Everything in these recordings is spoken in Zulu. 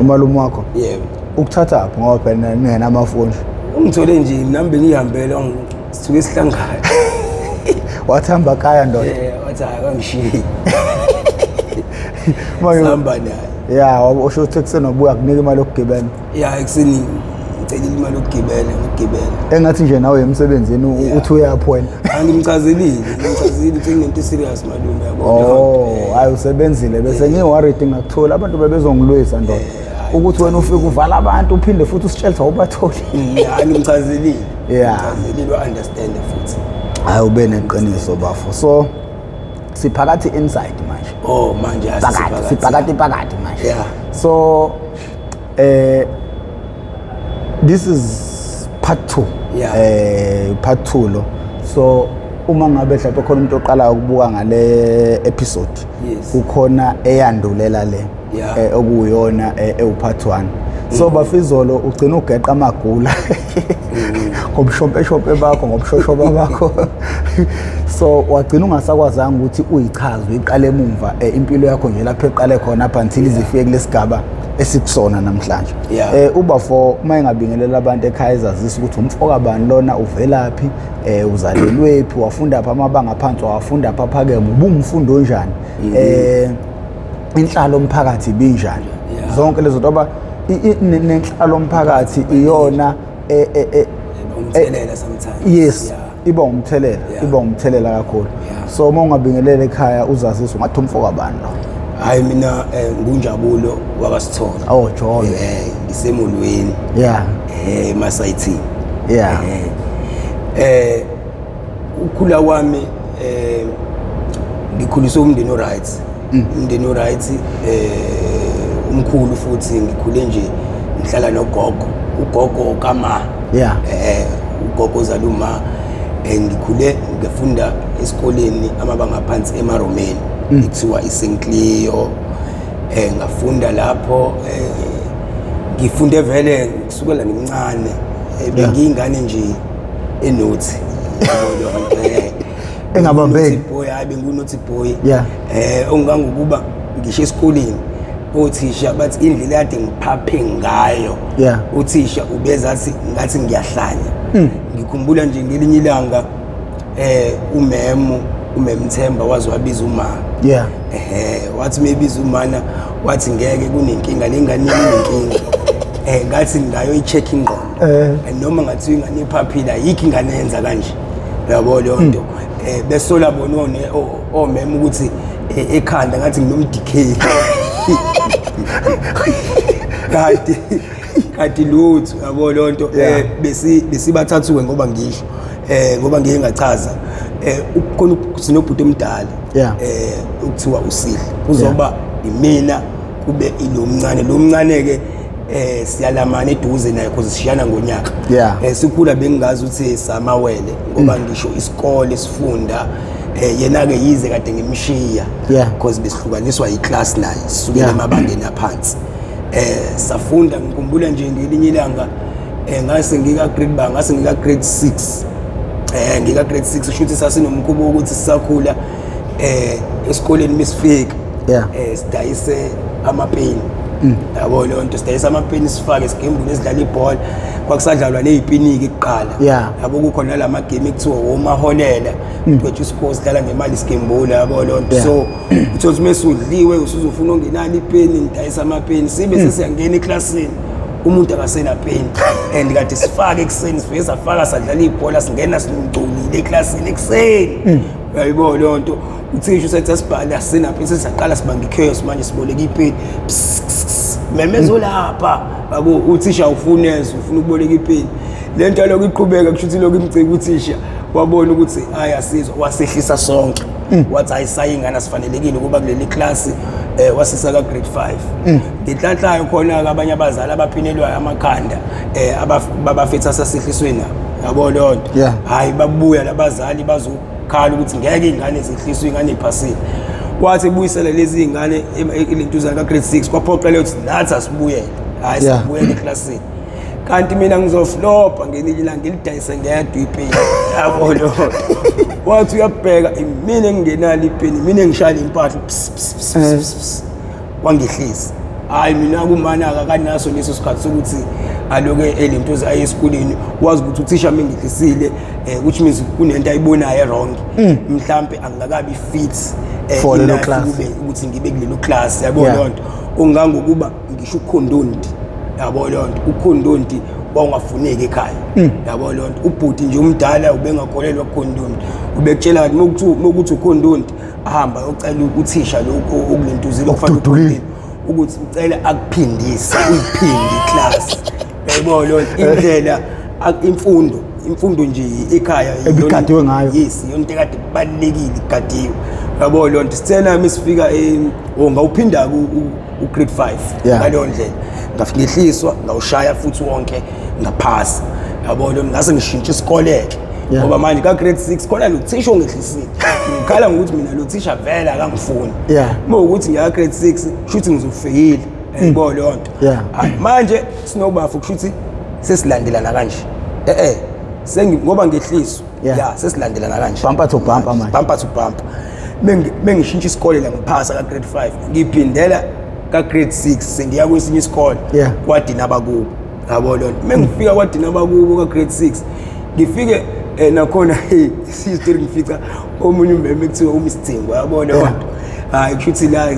Umalume wakho? Yebo. Ukuthathaphi ngoba phela ningenamafoni? Ungithole nje nami bengihambela, sithuke sihlangana. Wathi hamba kaya ndoda. Wathi hayi kangishiyi. Sihamba naye. Ya, usho ukuthi ekuseni wabuya kunika imali yokugibela. Ya, ekuseni ngicelile imali yokugibela, ngigibela. Engathi nje nawe emsebenzini uthi uyaphi wena. Angimchazelile, ngimchazile ukuthi nginento serious malume yabo. Oh, hayi usebenzile bese ngi-worried ngakuthola abantu bebezongilwisa ndoda. Ukuthi wena ufike uvala abantu uphinde futhi usitshele awubatholi. Hayi ngimchazelile. Yeah. Ngimchazelile wa-understand futhi. Hayi ube neqiniso bafo. So siphakathi inside manje. Oh manje Phakathi, siphakathi phakathi manje. Yeah. So this is part 2. Yeah. Part 2 lo. So uma ngabe mhlawumbe khona umuntu oqalayo ukubuka ngale episode, Yes. kukhona eyandulela le okuyona ewu part 1. So bafizolo ugcina ugeqa amagula ngobushompeshompe bakho, ngobushoshoba bakho. So wagcina ungasakwazanga ukuthi uyichaze uyiqale emumva impilo yakho nje lapho eqale khona up until izifike kulesigaba esikusona namhlanje. Ubafo uma engabingelela abantu ekhaya ezazisa ukuthi umfoka bani lona, uvelaphi, uzalelwephi, wafunda pha amabanga aphansi, wafunda pha phakeme, ubumfundo onjani, inhlalo umphakathi ibinjani, zonke lezo ngoba nenhlalo umphakathi iyona umthelela sometimes. Yes, iba umthelela, iba umthelela kakhulu. So uma ungabingelela ekhaya uzazisa ungathi umfoka bani lo. Hayi mina ngunjabulo wakwaSithole. Oh Jobe. Ngisemolweni. Yeah. Emasayithini. Yeah. Ukhula kwami ngikhuliswe umndeni oright. Umndeni oright, umkhulu futhi ngikhule nje ngihlala nogogo, ugogo kama. Yeah. Ugogo ozaluma, ngikhule ngifunda esikoleni amabanga aphansi eMaromeni ekuthiwa iSt Cleo. Ngafunda lapho, ngifunde vele kusukela ngimncane, bengiyingane nje enothi. Engabambeki. Boy, hayi bengunothi boy. Yeah. Ongangokuba ngisho esikoleni othisha bathi indlela yade ngiphaphe ngayo. Yeah. Uthisha ubezathi ngathi ngiyahlanya. Ngikhumbula nje ngelinye ilanga umemu umemthemba waze wabiza uma. Yeah. Wathi mebiza umana wathi ngeke kunenkinga lengane inenkinga. Ngathi ngayo i-check ingqondo. Noma ngathi ingane iphaphila ayikho ingane yenza kanje. Yabo leyo nto. Besola bona omema ukuthi ekhanda ngathi nginomdikeli. Kanti lutho yabo leyo nto. Besibathathuke ngoba ngisho ngoba ngeke ngachaza ukukhona sinobhuti omdala ukuthiwa uSihle kuzoba imina kube ilomncane lomncane ke siyalamana eduze naye because sishiyana ngonyaka. Sikhula bengingazi ukuthi samawele ngoba ngisho isikole sifunda yena ke yize kade ngimshiya because besihlukaniswa iclass naye sisukela emabangeni aphansi. Safunda ngikhumbula nje ngelinye ilanga ngase ngika grade ba ngase ngika grade 6 ngika grade 6 shuthi sasinomkhubo ukuthi sisakhula esikoleni misifika sidayise amapeni. Yabo leyo nto sidayisa amapeni sifake sigembule sidlala ibhola. Kwakusadlalwa nezipiniki kuqala. Yabo kukhona lama game ekuthiwa womaholela kuthiwa isikole sidlala ngemali sigembula yabo leyo nto. So uthola mesudliwe usuzofuna ongenalo ipeni ngidayisa amapeni sibe sesiyangena eclassini umuntu akasena peni and kade sifake ekuseni sifike safaka sadlala ibhola singena singcolile eclassini ekuseni. Uyayibona leyo nto uthisha usethi asibhale asinaphi sesaqala sibanga ichaos manje siboleka ipeni memezo lapha yabo uthisha ufuneza ufuna ukuboleka ipeni lento lokhu iqhubeka kusho ukuthi lokhu imcika uthisha wabona ukuthi hayi asizwa wasehlisa sonke wathi ayisayingana sifanelekile ukuba kuleli class wasisa ka grade 5 ngenhlanhla khona abanye abazali abaphinelwayo amakhanda ababafetha sasehliswe nabo yabo leyo nto. Hayi babuya labazali bazokhala ukuthi ngeke ingane zehliswe ingane iphasile. Wathi ebuyisela lezi ingane elentuzana ka grade 6 kwaphoqeleka ukuthi nathi asibuyele. Hayi sibuyele eclassini. Kanti mina ngizoflopa ngelinye ilanga ngilidayise ngedwa ipeni yabo lo. Wathi uyabheka imina engingenalo ipeni mina engishaya impahla wangehlisa. Hayi, mina kumana akanaso leso sikhathi sokuthi aloke elento aye esikoleni, wazi ukuthi uthisha mengidlisile, which means kunento ayibonayo wrong, mhlambe angakabi fit For lelo enough class. Kube ukuthi ngibe kulelo class, yabo. Lonto ongangokuba ngisho ukhondondi, yabo, lonto ukhondondi wawungafuneki ekhaya, yabo. Lonto ubhuti nje umdala ubengakholelwa kukhondondi, ubekutshela ukuthi mokuthi ukhondondi ahamba ayocela uthisha lokhu okulentuzile Okududulile. ukhondondi ukuthi ucela akuphindise, uyiphinde iclass, yayibona lonto indlela imfundo nje ekhaya Ebigadiwe ngayo. Yes, iyona into ekade kubalulekile, igadiwe, yabo lonto. Sithena mesifika oh, ngawuphinda ku grade 5 ngaleyo ndlela, ngafika ngehliswa, ngawushaya futhi wonke, ngaphasa, yabo lonto. Ngase ngishintsha isikole-ke ngoba manje ka grade 6 khona lo thisha ongehlisile, ngikhala ngokuthi mina lo thisha vele akangifuni. Uma ukuthi ngiya grade 6 shuthi ngizofeyila, yabo leyo nto. Hayi, manje sinobafu kushuthi sesilandelana kanje, sengi ngoba ngehliswa. Ya, sesilandelana kanje. Bumper to bumper manje. Bumper to bumper. Mengishintsha isikole la, ngiphasa ka grade 5, ngiphindela ka grade 6, sengiya kwesinye isikole kwadina abakubo, yabo lonto. Mengifika kwadina abakubo ka grade 6, ngifike nakhona, hey, isistory, ngifica omunye umeme kuthiwa uMr yabo leyo nto. Hayi, kushuthi la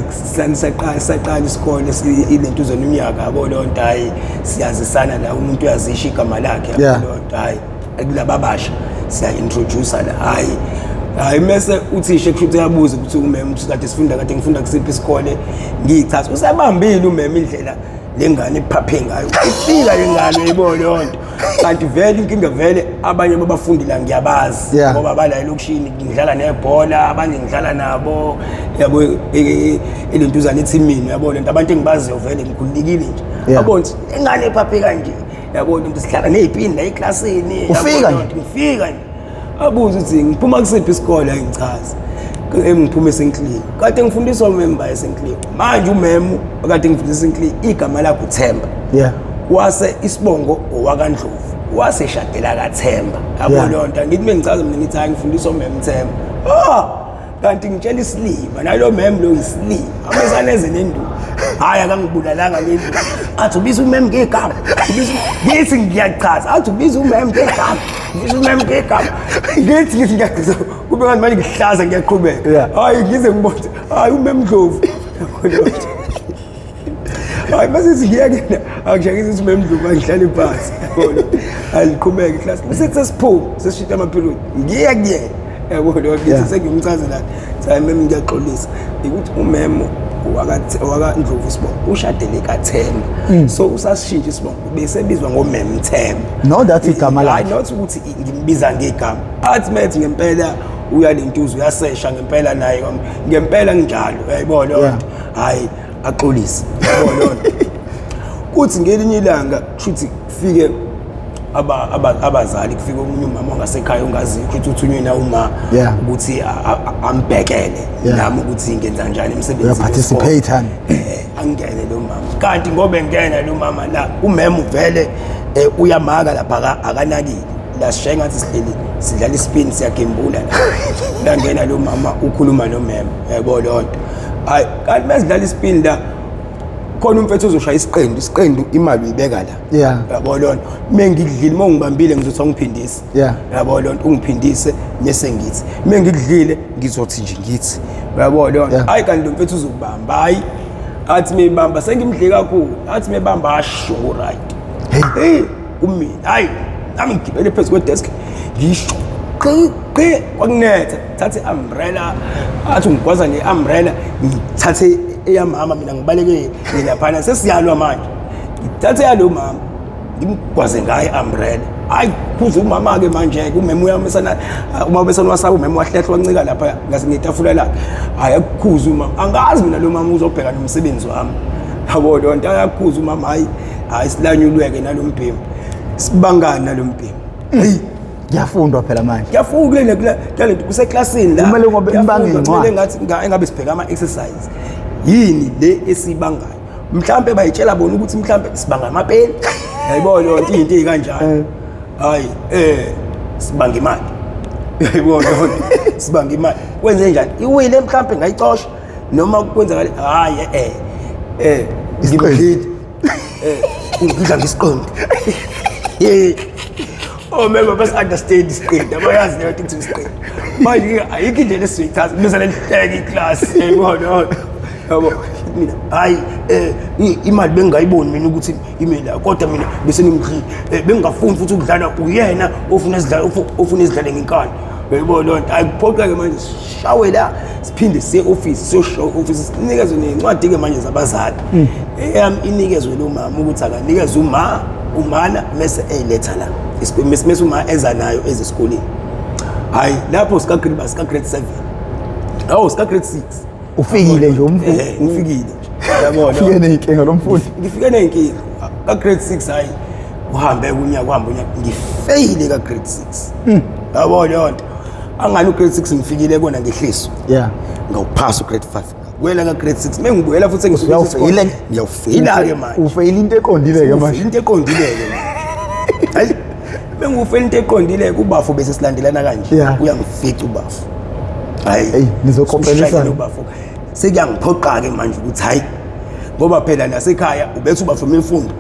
saqala isikole ilentuzana iminyaka, yabo leyo nto. Hayi, siyazisana la, umuntu uyazisho igama lakhe, yabo leyo nto. Hayi, kulaba abasha siya-introduce la. Hayi, hayi, mese uthisha kushuthi uyabuza ukuthi umeme ukuthi kade sifunda, kade ngifunda kusiphi isikole, ngiyichaza. Usabambile umeme indlela lengane ephaphe ngayo, ifika lengane, uyibona leyo nto. Kanti vele inkinga vele abanye babafundi la ngiyabazi ngoba bala elokishini, ngidlala nebhola, abanye ngidlala nabo, yabo, elentuzana ethimini, yabo lento, abantu engibaziyo vele, ngikhululekile nje. Yabona ukuthi ingane ephaphe kanje, yabo lento, sihlala ney'pini la eklasini, yabo Ufika leyo nje? nto. Ngifika nje, abuze ukuthi ngiphuma kusiphi isikole, ayingichaze ngiphuma eSinclair, kade ngifundiswa umem ba eSinclair. Manje umemu kade ngifundisa eSinclair, igama lakhe uThemba, wase isibongo owakaNdlovu, waseshadela kaThemba, yabo leyo nto. Ngithi mengichaza mina, ngithi hayi, ngifundiswa umem Themba. Ah, kanti ngitshela isilima nalo mem lo isilima amesaneze nenduku. Hayi, akangibulalanga nenduku. Athi ubiza umem ngegama, ubiza, ngithi ngiyachaza, athi ubiza umem ngegama, ubiza umem ngegama. Ngithi ngiyachaza, kube kanti manje ngihlaza, ngiyaqhubeka. Hayi, ngize ngibone, hayi, umem Ndlovu, yabo leyo nto. Hayi, mase singiyakena angishakisa ukuthi umem Ndlovu, angihlale phansi, yabona, aliqhubeke iklasi. Bese sesiphuma, sesishintsha amaperiod, ngiya kuyena, yabo leyo ngithi sengiyomchazela, hayi mem, ngiyaxolisa ukuthi umemo wakaNdlovu isibongo ushadele kaThemba, so usasishintsha isibongo, bese bizwa ngomem Themba. Not that igama Hayi, lakhe. not ukuthi ngimbiza ngegama. Athi methi ngempela uyalentuza, uyasesha ngempela naye, ngempela njalo, uyayibona leyo nto. Hayi, axolise, uyayibona leyo nto. Kuthi ngelinye ilanga kushuthi kufike abazali, kufike omunye umama ongasekhaya ongaziyo, kushuthi uthunywe na uma ukuthi ambhekele nami ukuthi ngenza njani emsebenzini. Uyaparticipate, hani? Angene lo mama, kanti ngoba engena lo mama la, umema uvele uyamaka lapha, akanakile la, sishaye ngathi sihleli sidlala ispin, siyagembula la. Langena lo mama, ukhuluma nomema, yabo leyo nto. Hayi, kanti mesidlala ispin la, khona umfethu uzoshaya isiqendu, isiqendu imali uyibeka la, yabo leyo nto. Mengidlile, uma ungibambile ngizothi awungiphindise, yabo leyo nto, ungiphindise, mese ngithi mengikudlile ngizothi nje ngithi, uyabo leyo nto. Hayi, kanti lo mfethu uzokubamba. Hayi, athi mebamba, sengimdle kakhulu, athi mebamba, asho right, hey, kumina. Hayi, nami ngigibele phezu kwedesk, ngisho qi qi, kwakunetha, thathe i-umbrella, athi ungigwaza nge-umbrella, ngithathe eyamama mina, ngibaleke laphana, sesiyalwa manje, ngithathe yalo mama, ngimgwaze ngayo i-umbrella. Hayi, kuze umama-ke manje-ke, umema uyamesana, uma besana wasaba umema, wahlehla, wancika lapha ngetafula lakhe. Hhayi, akukhuze umama, angazi mina lo mama uzobheka nomsebenzi wami, yabo leyo nto. Ayakhuza umama, hhayi, hhayi, silanyulweke nalo mbhemu, sibangani nalo mbhemu, heyi. Kuyafundwa phela manje. Kuyafundwa kule nto, kuseklasini la. Kumele ngoba Kuyafundwa, nibange kumele incwadi. ngathi engabe sibheka ama-exercise, yini le esiyibangayo, mhlampe bayitshela bona ukuthi mhlampe sibanga amapeni, yayibona leyo nto, iy'nto ey'kanjalo. Hhayi, sibanga imali, yayibona leyo nto, sibanga imali, kwenze njani, iwile mhlampe ngayicosha noma kwenzakale. Hhayi, Ngimdlile. Ungidla ngesiqondo. Oh mema bas understand isiqindi abayazi leyo nto ukuthi isiqindi. Manje ayikho indlela esizoyichaza bese lelihleke iclass yayibona. Yabo mina hayi imali bengingayiboni mina ukuthi ime la kodwa mina bese ngimdlile bengingafuni futhi ukudlala uyena ofuna sidlale ofuna isidlale ngenkani. Uyayibona leyo nto ayikuphoqeke manje sishawe la siphinde siye office siyoshawa office sinikezwe nencwadi ke manje zabazali. Eyami inikezwe lo mama ukuthi akanikeze uma umana mese eyiletha la mese uma eza nayo ezesikoleni. Hayi lapho sika grade sika grade 7. Awu sika grade 6. Ufikile nje umfundi. Ngifikile nje. Yabona. Ufike ney'nkinga lo mfundi. Ngifike ney'nkinga. Ka grade 6 hayi uhambe kunyaka uhambe unyaka ngifeyile ka grade 6. Yabo leyo nto. Angani u grade 6 ngifikile kona ngehliso. Yeah. Ngawuphasa u grade 5. Ngabuyela ka grade 6 mengibuyela futhi Uyawufeyila. Ngiyawufeyila ke manje. Ufeyila into eqondile ke manje. Into eqondile ke. Hayi bengufeyila into eqondile kubafo bese silandelana kanje. Uyangifica ubafo. Hayi. Hey nizokopelisana ubafo. Sekuyangiphoqa ke manje ukuthi hayi ngoba phela nasekhaya ubethu ubafo imfundo.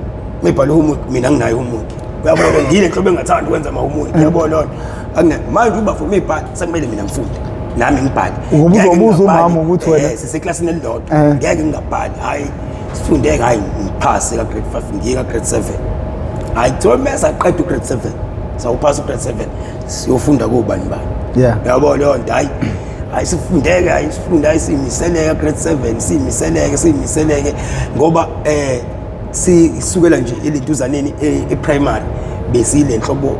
Ngibhala homework mina nginayo homework. Uyabona ngile nhlobo engathanda ukwenza ama homework. Uyabona lona. Akuna manje ubafo imibhala sekumele mina ngifunde. Nami ngibhale. Uzobuza umama ukuthi wena siseklasini elilodwa. Ngeke ngingabhali. Hayi sifunde hayi ngiphase ka grade 5 ngiye ka grade 7. Hayi kuthiwa mase aqeda u grade 7. Sawuphasa u grade 7 siyofunda kobani bani. Yeah. Uyabona leyo nto hayi. Hayi sifundeke hayi sifunda hayi simiseleke grade 7 simiseleke simiseleke ngoba sisukela nje elentuzaneni e-primary besile nhlobo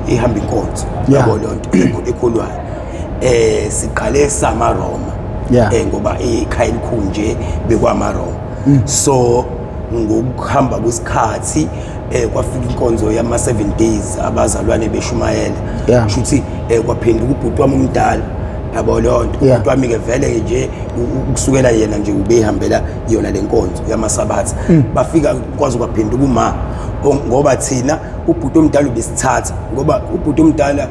ehamba inkonzo yabo leyo nto ekholwayo. Siqale samaRoma ngoba ekhaya elikhulu nje bekwamaRoma. So ngokuhamba kwesikhathi kwafika inkonzo yama 7 days abazalwane beshumayela. Shuthi kwaphenduka ubhuti wami omdala yabo leyo nto. Ubhuti wami ke vele nje ukusukela yena nje ubehambela yona lenkonzo yamasabatha. Bafika kwazi kwaphenduka uma ngoba thina ubhuti omdala ubesithatha ngoba ubhuti omdala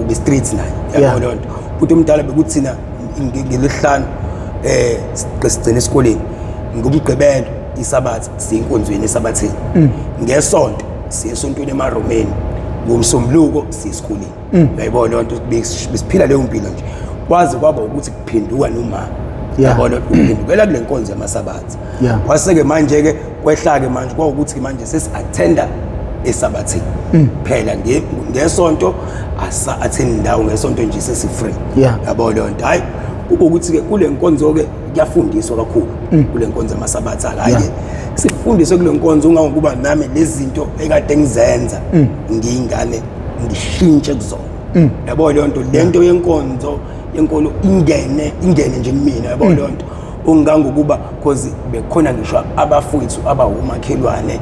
ube street naye yabo leyo nto. Ubhuti omdala bekuthina ngelesihlanu sigcina esikoleni ngomgqibelo isabatha siyinkonzweni esabatheni. Ngesonto siye esontweni emaRomeni, ngomsombuluko siye esikoleni. Uyayibona leyo nto besiphila leyo mpilo nje kwaze kwaba ukuthi kuphenduka noma yabona uphendukela kule nkonzo yamasabatha. Kwase ke manje ke kwehla ke manje kwawukuthi manje sesi-attenda esabatheni phela ngesonto asa attend ndawo ngesonto nje sesi free. Yabo leyo nto. Hayi kube ukuthi ke kule nkonzo ke kuyafundiswa kakhulu kule nkonzo yamasabatha. Hayi ke sifundiswe kule nkonzo ungangokuba nami lezi zinto ekade ngizenza ngiyingane ngishintshe kuzona. Yabo leyo nto lento yenkonzo yenkolo ingene nje kumina yabo leyo nto. Ungangokuba because bekhona ngisho abafowethu abawumakhelwane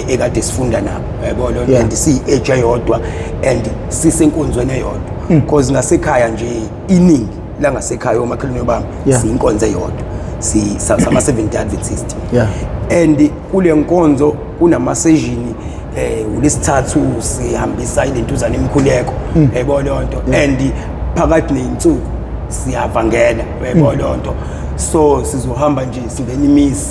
ekade sifunda nabo yabo leyo nto and si age eyodwa and sisenkonzweni eyodwa because ngasekhaya nje iningi la ngasekhaya omakhelwane bami siyinkonzo eyodwa si sama Seventh Adventist. And kule nkonzo kunama session ulesithathu sihambisa ilentuzana imikhuleko yabo leyo nto and phakathi nezinsuku siyavangela yabo leyo nto. So sizohamba nje singena imisi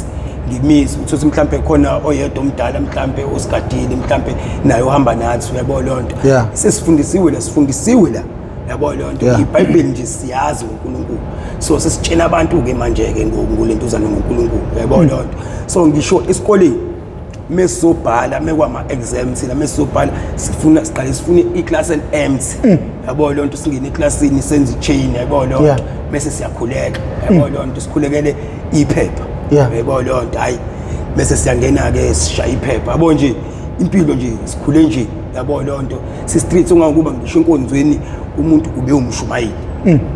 ngimisi uthothi mhlambe khona oyedwa omdala mhlambe osigadile mhlambe naye uhamba nathi uyabo leyo nto. Sesifundisiwe la sifundisiwe la yabo leyo nto. iBhayibheli nje siyazi uNkulunkulu. So sesitshela abantu ke manje ke ngolentuzana ngoNkulunkulu uyabo leyo nto. So ngisho esikoleni mesobhala mekwama exam thina mesobhala sifuna siqale sifune iclass and empty yabo leyo nto singene eclassini senze ichain yabo leyo nto bese siyakhuleka yabo leyo nto sikhulekele iphepha yabo leyo nto. Hayi bese siyangena ke sishaya iphepha yabo nje impilo nje sikhule nje yabo leyo nto. Si street ungangokuba ngisho enkonzweni umuntu ube umshumayeli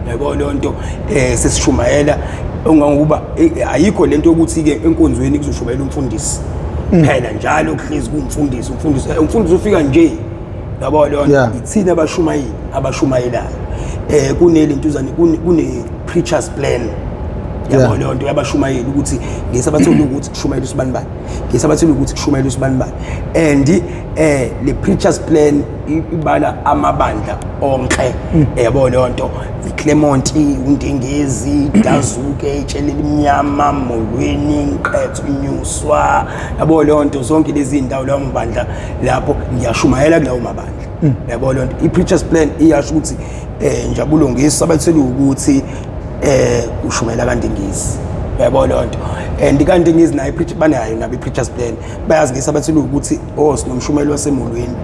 yabo leyo nto. Sesishumayela ungangokuba ayikho lento yokuthi ke enkonzweni kuzoshumayela umfundisi phela njalo kuhlezi kumfundisi umfundisi ufika nje yabo leyo nto. Ithina abashumayeli abashumayelayo kunelentuzane kune preachers plan Yabo leyo nto yabashumayeli ukuthi ngesabathole ukuthi kushumayela usibani bani, ngesabathole ukuthi kushumayela usibani bani. And le preachers plan ibala amabandla onke. Yabo leyo nto, iClermont, uNdengezi, Dazuke, Itshelela Imnyama, Molweni, Nqetho, Nyuswa, yabo leyo nto, zonke lezi zindawo lawo mabandla lapho ngiyashumayela kulawo mabandla. Yabo leyo nto, i-preachers plan iyasho ukuthi Njabulo ngesabathele ukuthi ushumayela kaNdengezi. Yabo leyo nto, and kaNdengezi nayo i-preach banayo nabo i-preachers plan, bayazi ngesabathele ukuthi oh sinomshumayeli wasemolweni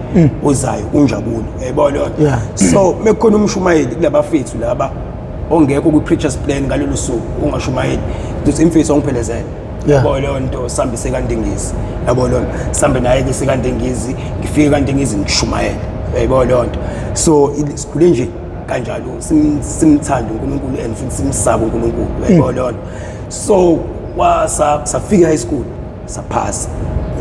ozayo uNjabulo. Yabo leyo nto. So mekukhona umshumayeli kulabafethu laba ongekho kwi-preachers plan ngalolu suku ungashumayeli, ukuthi imfethu ongiphelezele. Yabo leyo nto, sihambise kaNdengezi. Yabo leyo nto, sihambe naye ke sekaNdengezi, ngifike kaNdengezi ngishumayele. Yabo leyo nto. So sikhule nje kanjalo, simthanda uNkulunkulu and futhi simsaba uNkulunkulu. Yabo leyo nto. So kwasa safika high school saphasa.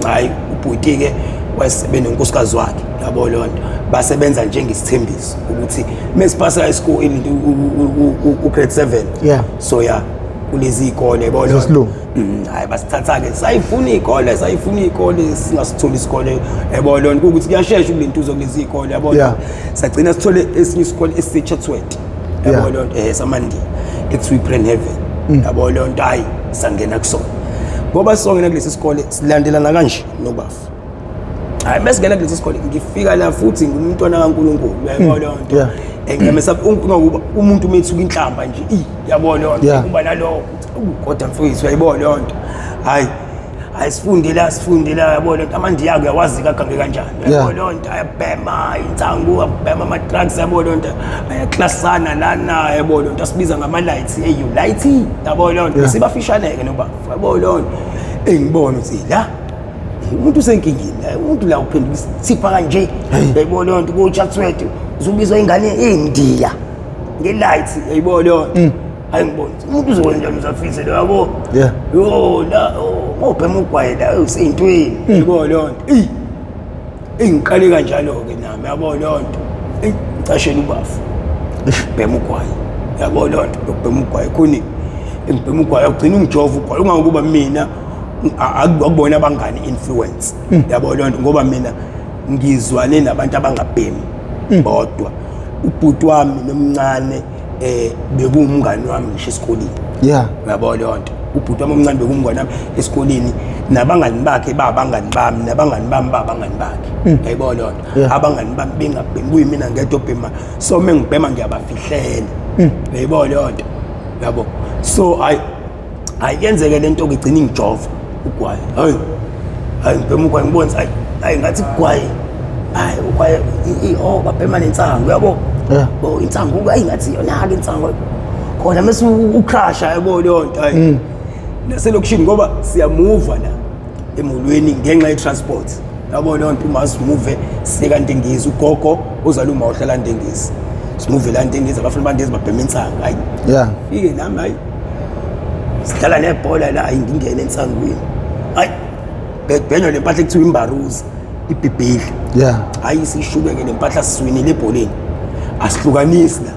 Hayi, ubhuti ke wayesebenza nonkosikazi wakhe. Yabo leyo nto, basebenza njengesithembiso ukuthi mesiphasa high school into u grade 7 so ya kulezi izikole, yabo leyo nto. Zesilungu. Hayi, basithatha-ke, sayifuna iy'kole, sayifuna iy'kole, singasitholi isikole. Yabo leyo nto, kuwukuthi kuyashesha ukulentuzo kulezi iy'kole, yabo. Sagcina sithole esinye isikole esise-Chatsworth. Yabo leyo nto, samandiya, ekuthiwa i-Pran Heaven. Yabo leyo nto, hhayi, sangena kusona. Ngoba songena kulesi sikole silandelana kanje nobafu. Hayi, mesingena kulesi sikole ngifika la futhi ngumntwana kaNkulunkulu. Yabo leyo nto. Ngiyamesaba ngokuba umuntu umethuka inhlamba nje, i yabo leyo nto, kuba nalokho kodwa mfowethu, uyayibona leyo nto. Hayi hayi, sifunde la, sifunde la, yabo leyo nto, amandiya uyawazi kagange kanjani. Yabo leyo nto, ayabhema insangu, ayabhema ama-drugs, yabo leyo nto, ayaklasana lana, yabo leyo nto, asibiza ngama-lights, hey you light, yabo leyo nto. Sibafishaneke noba, yabo leyo nto, engibona ukuthi la umuntu usenkingeni la, umuntu la uphenduka isithipha kanje. Yayibona leyo nto, ko-Chatsworth uzobizwa ingane endiya nge-light. Yayibona leyo nto. Hayi, ngibona ukuthi umuntu uzokwenza njani, uzafise lo, yabo. Yo la ngobhema ugwayi la useyintweni. Yayibona leyo nto. Eyi engiqale kanjalo-ke nami, yabo leyo nto. Eyi, ngicashela ubafu bhema ugwayi, yabo leyo nto, yokubhema ugwayi khoni, engibhema ugwayi agcina ungijova ugwayi, ungangokuba mina akubona abangani influence. Yabo leyo nto, ngoba mina ngizwane nabantu abangabhemi bodwa. Ubhuti wami nomncane bekuwumngani wami ngisho esikoleni. Uyabo leyo nto, ubhuti wami omncane bekuwumngani wami esikoleni, nabangani bakhe babangani bami, nabangani bami babangani bakhe. Uyayibona leyo nto, abangani bami bengabhemi, kuyimina ngedwa obhema. So uma ngibhema ngiyabafihlela. Uyayibona leyo nto, yabo. So hayi hayi, kuyenzeke le nto igcina ingijova ugwayi. Hayi hayi, ngibhema ugwayi, ngibona hayi hayi, ngathi ugwayi, hayi ugwayi, oh babhema nensangu, yabo. Bo insangu, hayi ngathi yona ke insangu khona mase ucrasha, yabo leyo nto. Hayi, naselokishini ngoba siyamuva la emolweni ngenxa ye-transport, yabo leyo nto. Uma simuve siye kaNdengezi, ugogo ozala uma uhlala Ndengezi, simuve la Ndengezi, abafana baNdengezi babhema insangu. Hayi, fike nami, hayi sidlala nebhola la, hayi ngingene ensangwini, hayi bebhenywa le mpahla ekuthiwa imbaruza ibhibhidla. Hayi, sishubeke le mpahla, siswinile ebholeni, asihlukanisi la,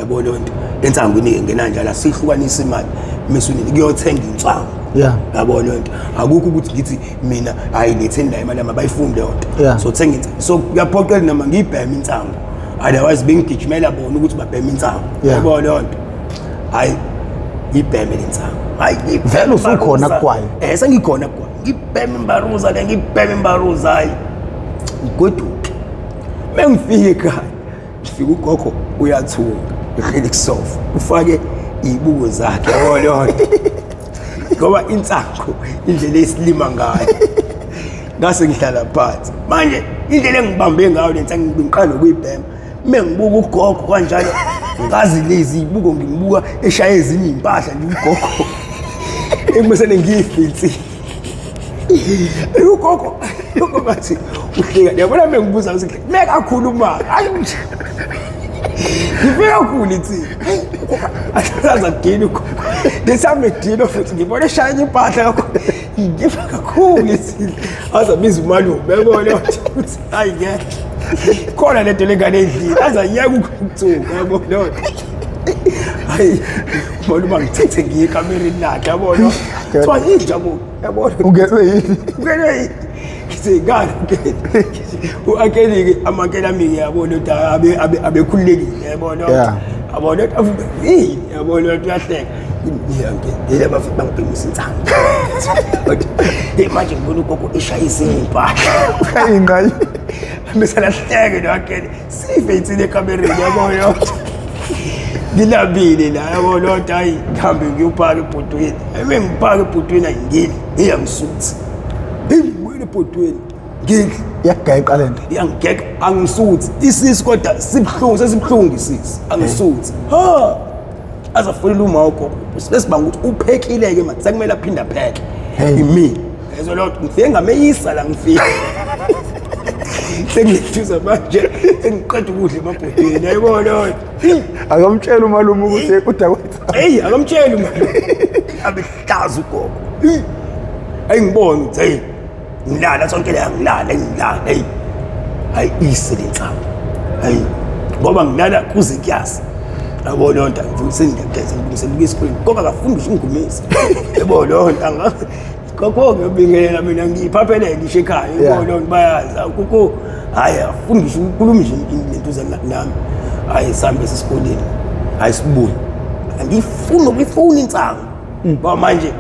yabo leyo nto. Ensangwini ngena njalo, asihlukanisi imali meswinile kuyothenga insangu. Yabo leyo nto, akukho ukuthi ngithi mina hayi letheni la imali yami, abayifundi leyo nto. So thenga insangu, so kuyaphoqela nama ngiyibheme insangu, otherwise bengigijimela bona ukuthi babheme insangu. Yabo leyo nto, hayi ngibheme le nsangu, hayi vele usukhona kugwayi. Sengikhona kugwayi, ngibheme imbaruza le, ngibheme imbaruza, hayi ngigoduke. Mengifika ekhaya, ngifika ugogo uyathunga, uhleli kusofa, ufake izibuko zakhe, yabo leyo nto, ngoba insangu indlela esilima ngayo. Ngase ngihlala phansi manje, indlela engibambe ngayo le nsangu, ngiqala ukuyibhema, mengibuka ugogo kanjalo, ngazi lezi ibuko ngimbuka eshaya ezinye impahla nje ugogo ekumesele ngiyifinsile ugogo. Ugogo ngathi uhleka, yabona, mengibuza ukuthi mekakhuluma, hayi ngifika kakhulu ithi asaza kudina ugogo ngesami kudina futhi ngibona eshaya impahla kakhulu, ngifa kakhulu ithi azabiza umalume, yabona ukuthi hayi ngeke khona lento lengane endlini, azayeka ukuthuka, yabo leyo nto. Hayi Umalume ngithethe ngiye ekamereni lakhe yabona. Kuthiwa yini yabo yabona. Ungenwe yini? Ungenwe yini? Ngithi ngani ke? U-ankeli-ke amankeli ami-ke yabona ukuthi abekhululekile yabona. Yabona yini yabona uyahleka. Ngiyangena bafike bangibhemisa insangu. Hey manje ngibona ugogo eshayisa impahla. Ingqayi. Bese lahleke lo ankeli. Sife insini ekamereni yabona. Ngilambile la yabona kodwa hayi ngihambe ngiyopaka ebhodweni. Eme ngipaka ebhodweni ayingili, ngiyangisuthi. Ngibuyele ebhodweni. Ngidle. Iyakugeqa le nto. Iyangigeqa angisuthi. Isisu kodwa sibuhlungu sesibuhlungu isisu. Angisuthi. Ha! Azafonela uma ugogo. Besibanga ukuthi uphekile ke manje sekumele aphinde apheke. Imi. Yezwa loo ngifike ngameyisa la ngifike. Sengithusa manje sengiqeda ukudla emabhodweni yayibona. Akamtshela umalume ukuthi udakwethu. Hey akamtshela umalume. Abehlaza ugogo. Hey ngibona ukuthi hey ngilala sonke la ngilala ngilala hey. Hayi ise lensangu. Hayi ngoba ngilala kuze kuyasa. Yabo leyo nto ngifuna sengiyageza ngilungiselela esikoleni ngoba akafundi ngisho ungumisa. Yabo leyo nto Gogo ngiyobingelela mina ngiyiphaphele ngisho ekhaya yabo leyo nto bayazi. Gogo hayi afundi ngisho ukukhuluma nje lento nami. Hayi sihambe esikoleni. Hayi sibuye. Angifuni ukuyifuna insangu. Ngoba manje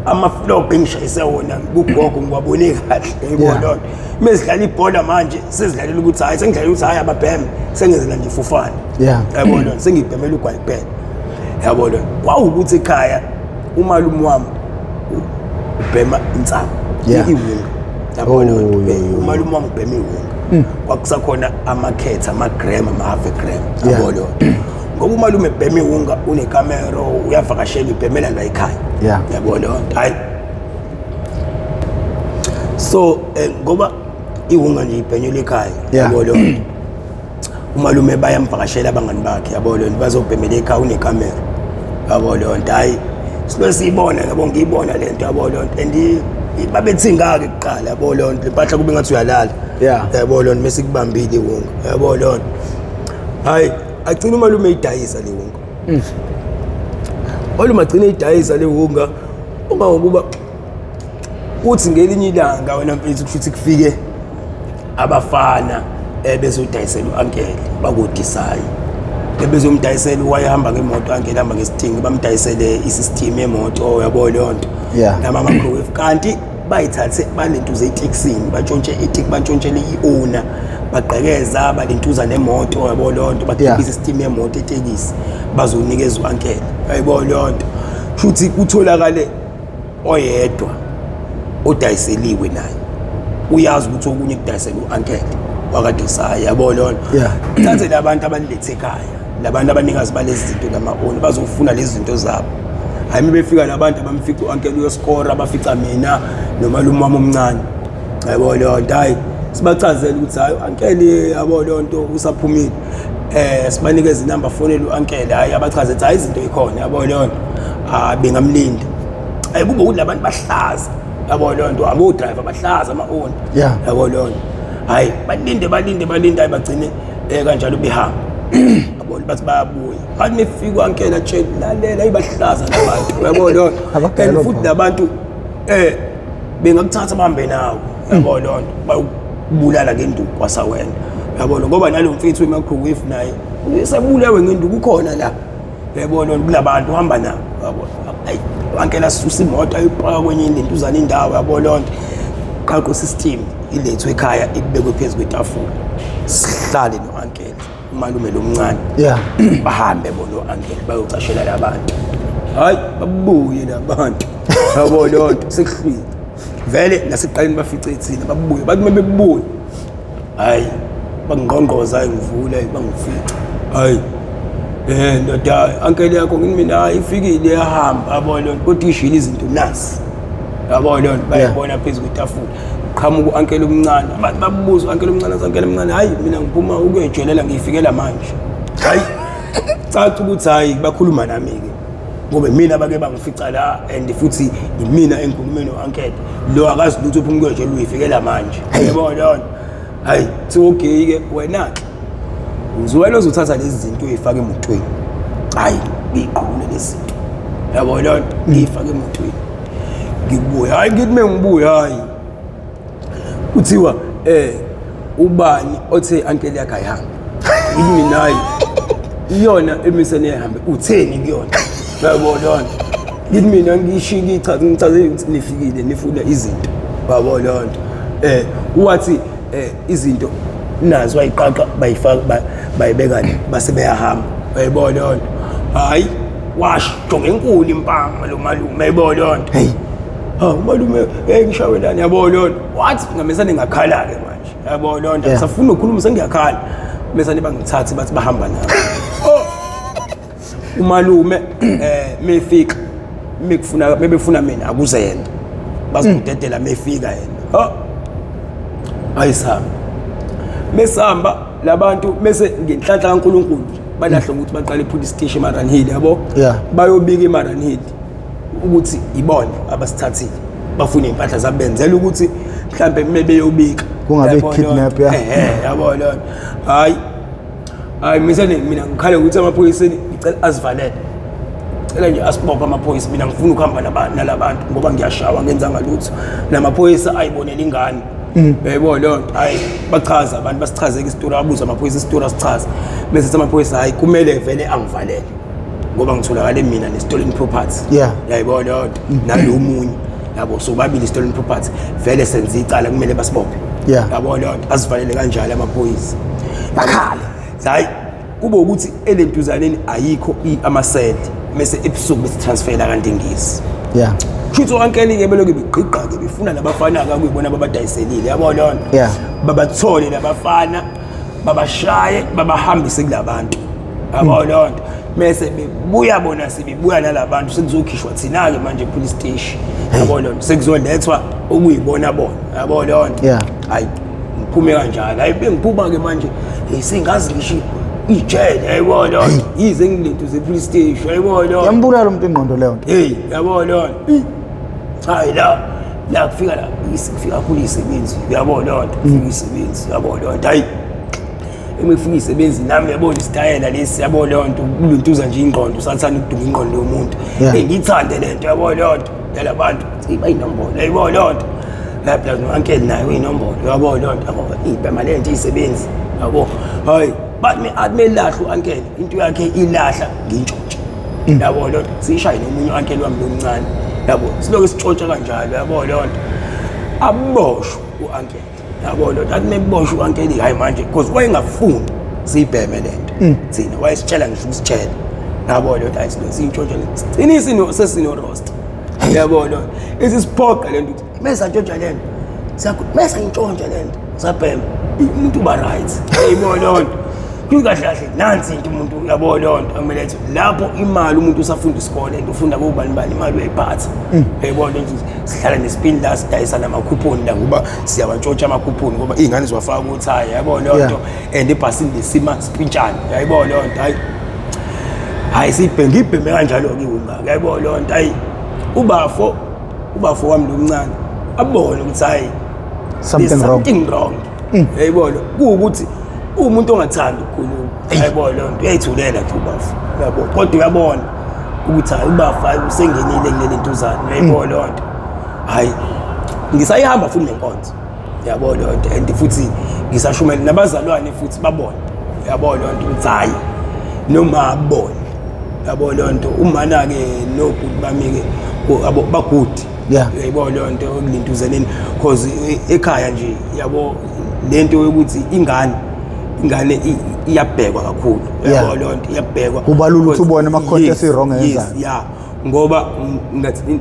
ama-flop engishayise wona kugogo ngiwabone kahle yabo leyo nto. Mezidlala ibhola manje sezidlalela ukuthi hayi sengidlalela ukuthi hayi ababheme sengenzela nje ifufane. Yabo leyo sengibhemela ugwayi kuphela. Yabo leyo kwawukuthi ekhaya umalume wami ubhema insangu iwunga. Yabo leyo umalume wami ubhema iwunga. Kwakusakhona amakhetha ama-gram ama-half a gram. Yabo leyo ngoba umalume ebhema iwunga unekamero uyavakashela ibhemela la ekhaya. Yabo leyo hayi so ngoba iwunga nje ibhenyelwa ekhaya yabo leyo umalume bayamvakashela abangani bakhe yabo leyo bazobhemela ekhaya unekamera yabo leyo nto hayi sibe siyibona yabo ngiyibona le nto yabo leyo nto and babethinga-ke kuqala yabo leyo nto impahla kube ngathi uyalala yabo leyo nto mese ikubambile iwunga yabo leyo nto hayi agcina umalume eyidayisa le wunga. Umalume agcina eyidayisa le wunga uma ngokuba kuthi ngelinye ilanga wena mfethu kushuthi kufike abafana ebezodayisela u-ankele bakodisayo ebezomdayisela wayehamba ngemoto ankele hamba ngesithingi bamdayisele isystem yemoto yabo leyo nto nama microwave kanti bayithathe balentuza etekisini batshontshe itiki bantshontshele i-owner bagqekeza balentuza nemoto yabo leyo nto bagibisa isystem yemoto etekisi bazonikeza u-ankele yabo leyo nto shuthi kutholakale oyedwa odayiseliwe naye uyazi ukuthi okunye kudayisela u-ankele wakadesaya yabo leyo nto thathe labantu abanilethe ekhaya labantu abanikazi balezi zinto lama-owner bazofuna lezi zinto zabo hayi befika labantu abamfica u-ankele uyoskora bafica mina nomalume wami omncane yabo leyo nto hayi sibachazele ukuthi hayi u-ankele yabo leyo nto usaphumile sibanikeze inamba fonela u-ankele hayi abachaze ukuthi hayi izinto ikhona yabo leyo nto bengamlinda hayi kube ukuthi labantu bahlaza yabo leyo nto abo-driver bahlaza ama-owner yabo leyo nto hayi balinde balinde balinde hayi bagcine kanjalo behamba yabo bathi bayabuya bathi nifika u-ankele atshele lalela ayibahlaza labantu yabo leyo nto and futhi labantu bengakuthatha bahambe nawo yabo leyo nto bayokubulala ngenduku kwasawena yabo ngoba nalo mfethu we-microwave naye usebulewe ngenduku ukhona la yabo leyo kulabantu uhamba nabo yabo hayi u-ankele asusa imoto ayipaka kwenye intuzana indawo yabo leyo nto qhaqo system ilethwe ekhaya ibekwe phezu kwetafula sihlale no-ankele umalume lomncane bahambe bona o-ankele bayocashela labantu hayi babuye labantu yabo leyo nto sekuhlwile vele nasekuqaleni bafice thina babuye bathi uma bebuye hayi bangqongqoza ngivula bangifica hayi ndoda ankele yakho ngini mina hayi ifikile yahamba yabo leyo nto kodwa ishilo izinto nasi yabo leyo nto bayibona phezu kwetafula qhamuka u-ankele omncane abantu babuza u-ankele omncane ankele omncane hayi mina ngiphuma ukuyoyijelela ngiyifikela manje hayi caca ukuthi hayi bakhuluma nami-ke ngoba mina bake bangifica la and futhi imina engikhulume no-ankele lo akazi lutho uphuma ukuyojelela uyifikela manje yebo leyo nto hayi kuthiwa okay-ke wena-ke uzuwena ozothatha lezi zinto uyifake emotweni hayi ngiyiqhule lezi zinto Yabo leyo nto, ngiyifake emotweni, ngibuye. Hayi, ngithi mengibuya, hayi, kuthiwa ubani othe ankele yakhe ayihambe? Ngithi mina, hayi, iyona emisene yahambe, utheni kuyona? Yabo leyo nto. Ngithi mina ngishiye, ngichaze, ngichaze ukuthi nifikile nifuna izinto. Yabo leyo nto. Wathi izinto nazo wayiqaqa, bayifaka, bayibeka le, base beyahamba. Uyayibona leyo nto? Hayi, washo ngenkulu impama lo malume. Uyayibona leyo nto? Hey. Ha, umalume, hey, ngishawelani? Yabo leyo nto. Wathi ngamesane ngakhala-ke manje. Yabo leyo nto. Ngisafuna ukukhuluma, sengiyakhala, mesane bangithathe, bathi bahamba nami. Oh, umalume mefika, mekufuna, mebefuna mina, akuze yena, bazokudedela mefika yena. Ha, ayisihamba, mesihamba labantu, bese ngenhlanhla kaNkuluNkulu balahla ukuthi baqale police station eMariannhill, yabo. Bayobika eMariannhill ukuthi ibona abasithathile, bafuna iy'mpahla zabo, benzela ukuthi mhlambe mebeyobika Kungabe Yabo kidnap, leyo nto. Ehhe, yabo leyo nto. Hayi, hayi, misane mina ngikhale ukuthi amaphoyiseni ngicela azivalele, cela nje asibophe amaphoyisa, mina ngifuna ukuhamba nalabantu ngoba ngiyashawa, ngenzanga lutho. Namaphoyisa ayibonela ingane, yayibona leyo nto. Hayi, bachaza abantu, basichazeke isitori, abuza amaphoyisa isitori, asichaza, bese sithi amaphoyisa, hayi, kumele vele angivalele ngoba ngitholakale mina ne-stolen property. Yayibona leyo nto, nalo munye, yabo, so babili stolen property, vele senze icala, kumele basibophe. Yabo leyo nto, asivalele kanjalo amaphoyisa. Bakhala. Hayi, kube ukuthi elentuzaneni ayikho amasende, bese ebusuku besitransfera kaNdingisi. Kusho u-uncle-ke belokhu begqigqa-ke befuna labafana-ke akuyibona ababadayiselile, yabo leyo nto. Babathole labafana, babashaye, babahambise kulabantu, yabo leyo nto. Mese bebuya bona, sebebuya nalabantu, sekuzokhishwa thina-ke manje e-police station, yabo leyo nto, sekuzolethwa okuyibona bona, yabo leyo nto. Hayi, ngiphume kanjalo. Hayi, bengiphuma-ke manje, hey, sengazi ngisho ijele, yayibona leyo nto, yize ngilento ze-police station, yayibona leyo nto. Yambulala umuntu ingqondo leyo nto. Hey, yabo leyo nto. Hayi, la kufika la kufika kakhulu izisebenzi, uyabo leyo nto, kufika izisebenzi, yabo leyo nto. Hayi, uma ifika izisebenzi nami, yabona isitayela lesi, yabo leyo nto, kuluntuza nje ingqondo, usathanda ukudunga ingqondo yomuntu. Hey, ngiyithande le nto, yabo leyo nto, yalabantu bayinombolo, yayibona leyo nto. La plus no-uncle naye uyinombolo, yabo leyo nto, yabo, ibhema le nto iyisebenzi, yabo. Hayi, bathi athi melahla u-uncle, into yakhe ilahla ngintshontshe, yabo leyo nto, siyishaye nomunye u-uncle wami lomncane, yabo, silokhu sitshontsha kanjalo, yabo leyo nto. Aboshwe u-uncle, yabo leyo nto. Athi meboshwe u-uncle, hayi manje, because wayengafuni siyibheme le nto thina, wayesitshela ngisho ukusitshela, yabo leyo nto. Hayi, silokhu siyintshontsha le nto, sigcine sesino-roster, yabo leyo nto, isisiphoqa le nto ukuthi mesantshontsha le nto, mese ngintshontsha le nto, sabhema, umuntu uba right, yayibona leyo nto. Kuyi kahle kahle nansi into umuntu, yabo leyo nto, akumele ethi lapho imali umuntu usafunda isikole and ufunda kobani bani, imali uyayiphatha, yayibona le nto. Sihlala nesipini la, sidayisa namakhuphoni la ngoba siyawantshontsha amakhuphoni ngoba iy'ngane ziwafaka kuthaya, yabo leyo nto. And ebhasini lesima sipintshane, yayibona leyo nto. Hayi, hayi, siyibheme, ngiyibheme kanjalo-ke iwunga, yayibona leyo nto. Hayi, ubafo wami lomncane abone ukuthi hayi, Something there's wrong. something wrong, yayibona, kuwukuthi uwumuntu ongathandi ukukhuluma, yayibona leyo nto, uyayithulela nje ubafo, yabo, kodwa uyabona ukuthi hayi, ubafo, hayi, usengenile kuleli ntuzane, uyayibona leyo nto. Hayi, ngisayihamba futhi nenkonzo, yabo leyo nto, and futhi ngisashumela nabazalwane futhi babone, yabo leyo nto, ukuthi hayi, noma abone, yabo leyo nto, umana-ke nobhuti bami-ke yabo ba-good. Uyayibona leyo nto ekulintuzeneni, cause ekhaya nje, yabo, lento yokuthi ingane iyabhekwa kakhulu, yabo leyo nto, iyabhekwa. Kuba lula ukuthi ubone ama-content i-wrong ayenzayo. Yeah, ngoba ngathi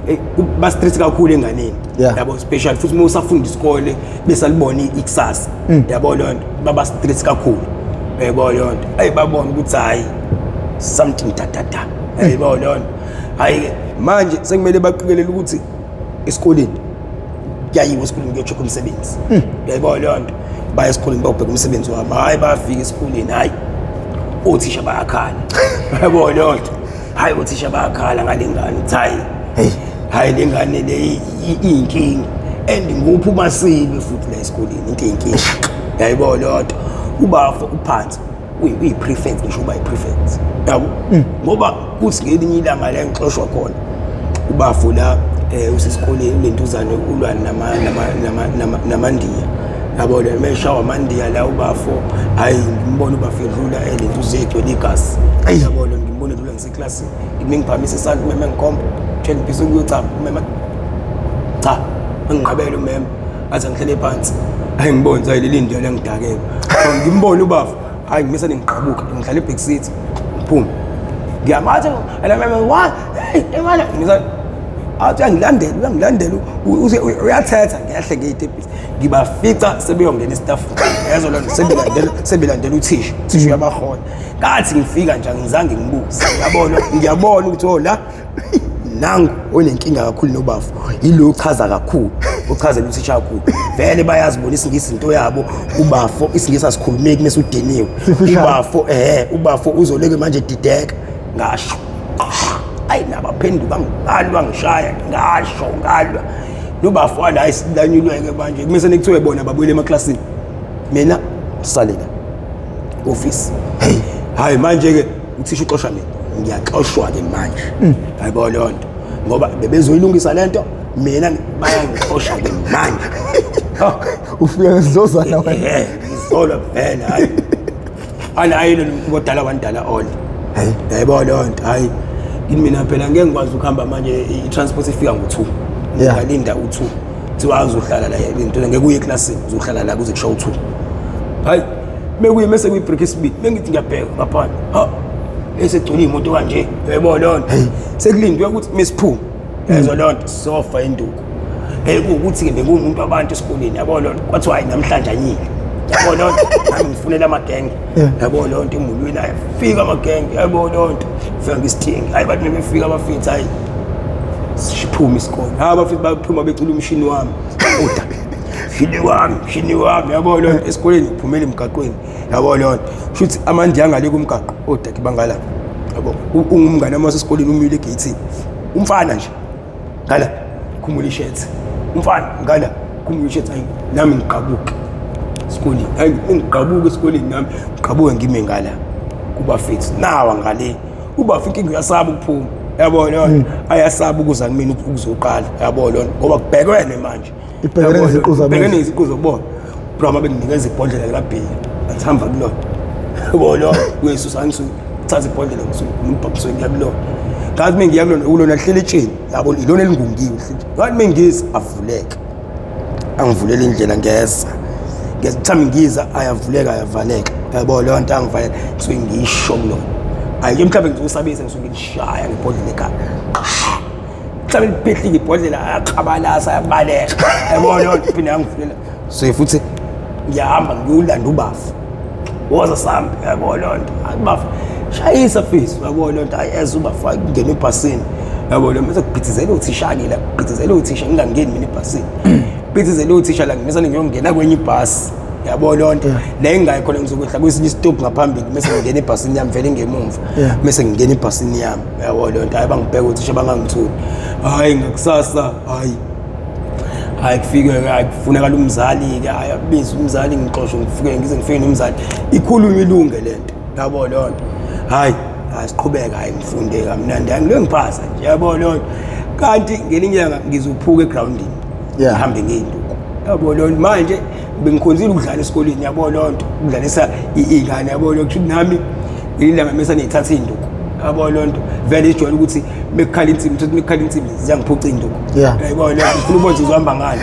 ba strict kakhulu enganeni, yabo, special futhi uma usafunda isikole, besalibona ikusasa, yabo leyo nto, baba strict kakhulu, yabo leyo nto. Ayi, babona ukuthi hayi, something da da da, yabo leyo nto. Hayi ke manje sekumele baqikelele ukuthi esikoleni kuyayiwa, esikoleni kuyo-check umsebenzi, uyayibona leyo nto. Baya esikoleni, bayobheka umsebenzi wami. Hhayi, bayafika esikoleni, hhayi, othisha bayakhala, uyayibona leyo nto. Hhayi, othisha bayakhala ngale ngane ukuthi hhayi, Hey. hhayi, le ngane le iyinkinga, and nguphi umasilwe futhi la esikoleni, into eyinkinga, uyayibona leyo nto. Ubafo uphansi. Uyi-prefect, ngisho uba yi-prefect, yabo, ngoba kuthi ngelinye ilanga la engixoshwa khona ubafo la, usesikoleni lentuzane, ulwa namandiya, yabo, le meshawa amandiya la ubafo. Hayi, ngimbona ubafo edlula, lentuze egcwele igazi, yabo, lo ngimbona edlula ngiseklasini. Ngimi ngiphakamisa isandla, umeme ngikhomba, tshela ngibhise ukuyochama umeme, cha, anginqabele umeme, athi angihlele phansi. Hayi, ngibone, hayi, leli ndiya liyangidakela. Ngimbone ubafo, hayi, ngimisa ngiqhabuka, ngihlala e-back seat, ngiphume, ngiyamathi ala meme wa, hey emana, ngisa athi uyangilandela, uyangilandela, uyathetha. Ngehle ngey'tebhisi, ngibafica sebeyongena istaff, yezwa loo nto, sebelandela uthisha, uthisha uyabahola. Ngathi ngifika nje, angizange ngibuze, ngiyabona, ngiyabona ukuthi oh, la nangu onenkinga kakhulu nobafo, yilo uchaza kakhulu, uchazela uthisha kakhulu. Vele bayazibona isingisi into yabo, ubafo isingisi asikhulumeki mase udiniwe. Sifishane. Ubafo, ubafo uzoleke manje dideka. Ngasho, ayi, nabaphenduka, ngalwa, ngishaya, ngasho, ngalwa nobafo wala. Hayi, silanyulweke manje, kumese nekuthiwe bona babuyele emaklasini, mina sale la office. Hey, hayi, manje ke uthisha uxosha mina, ngiyaxoshwa ke manje, hayibo leyo nto, ngoba bebezoyilungisa lento, mina bayangixosha ke manje. Oh, Ufika ngesidlozana wena. Ngizolwa vele, hayi, ana hayi, lo mkhuba wandala all. Hey. Yayibona leyo nto, hayi, kimi mina phela ngeke ngikwazi ukuhamba manje, i-transport ifika ngo-2. Ngalinda u-2, kuthiwa uzohlala la into, ngeke uye eklasini, uzohlala la kuze kushaye u-2. Hayi, mekuye mese kuyi-break isibili, mengithi ngiyabheka ngaphandle, ha, esegcwele iy'moto kanje, yayibona leyo nto, sekulindwe ukuthi mesiphume, yezwa leyo nto, sofa induku. Kuwukuthi-ke benguwumuntu wabantu esikoleni, yabo leyo nto, kwathiwa hayi, namhlanje anyile, yabo leyo nto, nami ngifunela amagenge. Yabo leyo nto, emulwini, hayi, fika amagenge, yabo leyo nto, fika ngesithingi. Hayi, bathi befika abafitha, hayi, siphume isikole. Hayi, abafiki baphuma becula umshini wami, uda mshini wami, mshini wami, yabo leyo nto. Esikoleni ngiphumela emgaqweni, yabo leyo nto, shuthi amandiya angale kumgaqo, odaki bangala, yabo. Ungumngane wami wasesikoleni, umile egeyithini, umfana nje ngala khumula ishethi, umfana ngala khumula ishethi. Hayi, nami ngiqabuke esikoleni, hayi, ngiqabuke esikoleni, nami ngiqabuke, ngime ngala kubafethu, nawa ngale ubafa inkinga, uyasaba ukuphuma, yabo leyo nto, ayasaba ukuza kumina ukuzoqala, yabo leyo nto, ngoba kubhekwene manje. Ibhekene Yabo, neziqu zabantu. ibhekene neziqu zobona bro, uma benginikeza ibhodlela likabhiya, athi hamba kulona, yabo lo uyisusa, ngithatha ibhodlela, ngisuke ngiya kulona. Ngathi uma ngiya kulona, kulona lihleli etsheni, yabo, ilona elingungiwe lihleli. Ngathi uma ngiza, avuleka, angivulela indlela, ngeza ngezithami, ngiza, ayavuleka, ayavaleka, yabo leyo nto, angivalela, ngisuke ngisho kulona. Hayi ke, mhlawumbe ngizosabisa, ngisuke ngilishaya ngebhodlela ekhaya, mhlawumbe liphehlile ibhodlela, ayaklabalasa, ayabaleka, yabo leyo nto, phinde yangivulela. So futhi ngiyahamba ngiyolanda ubafu, woza sambe, yabo leyo nto. Hayi bafu, shayisa fisi, yabo leyo nto. Hayi, eze ubafu ngena ebhasini, yabo leyo, bese kuphithizela uthisha-ke la, kuphithizela uthisha, ngingangeni mina ebhasini, phithizela uthisha la, ngimesane ngiyongena kwenye ibhasi, yabo leyo nto, la engingayi khona, ngizokwehla kwesinye isitobhu ngaphambili, bese ngingena ebhasini yami vele ngemumva. Bese ngingena ebhasini yami, yabo leyo nto. Hayi, bangibheka uthisha, bangangitholi. Hayi, ngakusasa, hayi, hayi, kufike, hayi, kufunakala umzali-ke, hayi, abize umzali, ngixoshwe, ngifike, ngize ngifike nomzali, ikhulunywe ilunge le nto, yabo leyo nto. Hayi, hayi, siqhubeka, hayi, ngifunde kamnandi, hayi, ngilo ngiphasa nje, yabo leyo nto. Kanti ngelinye ilanga ngizophuka egrawundini, ngihambe ngey'nduku, yabo leyo nto. Manje bengikhonzile ukudlala esikoleni, yabo leyo nto, ukudlalisa iy'ngane, yabo leyo nto. Nami ngelinye ilanga mese ngiyithatha iy'nduku, yabo leyo nto, vele ijwayele ukuthi mekukhala insimbi, ukuthi mekukhala insimbi ziyangiphuca iy'nduku. Yayibona leyo nto, ngifuna ubona ukuthi uzohamba ngani,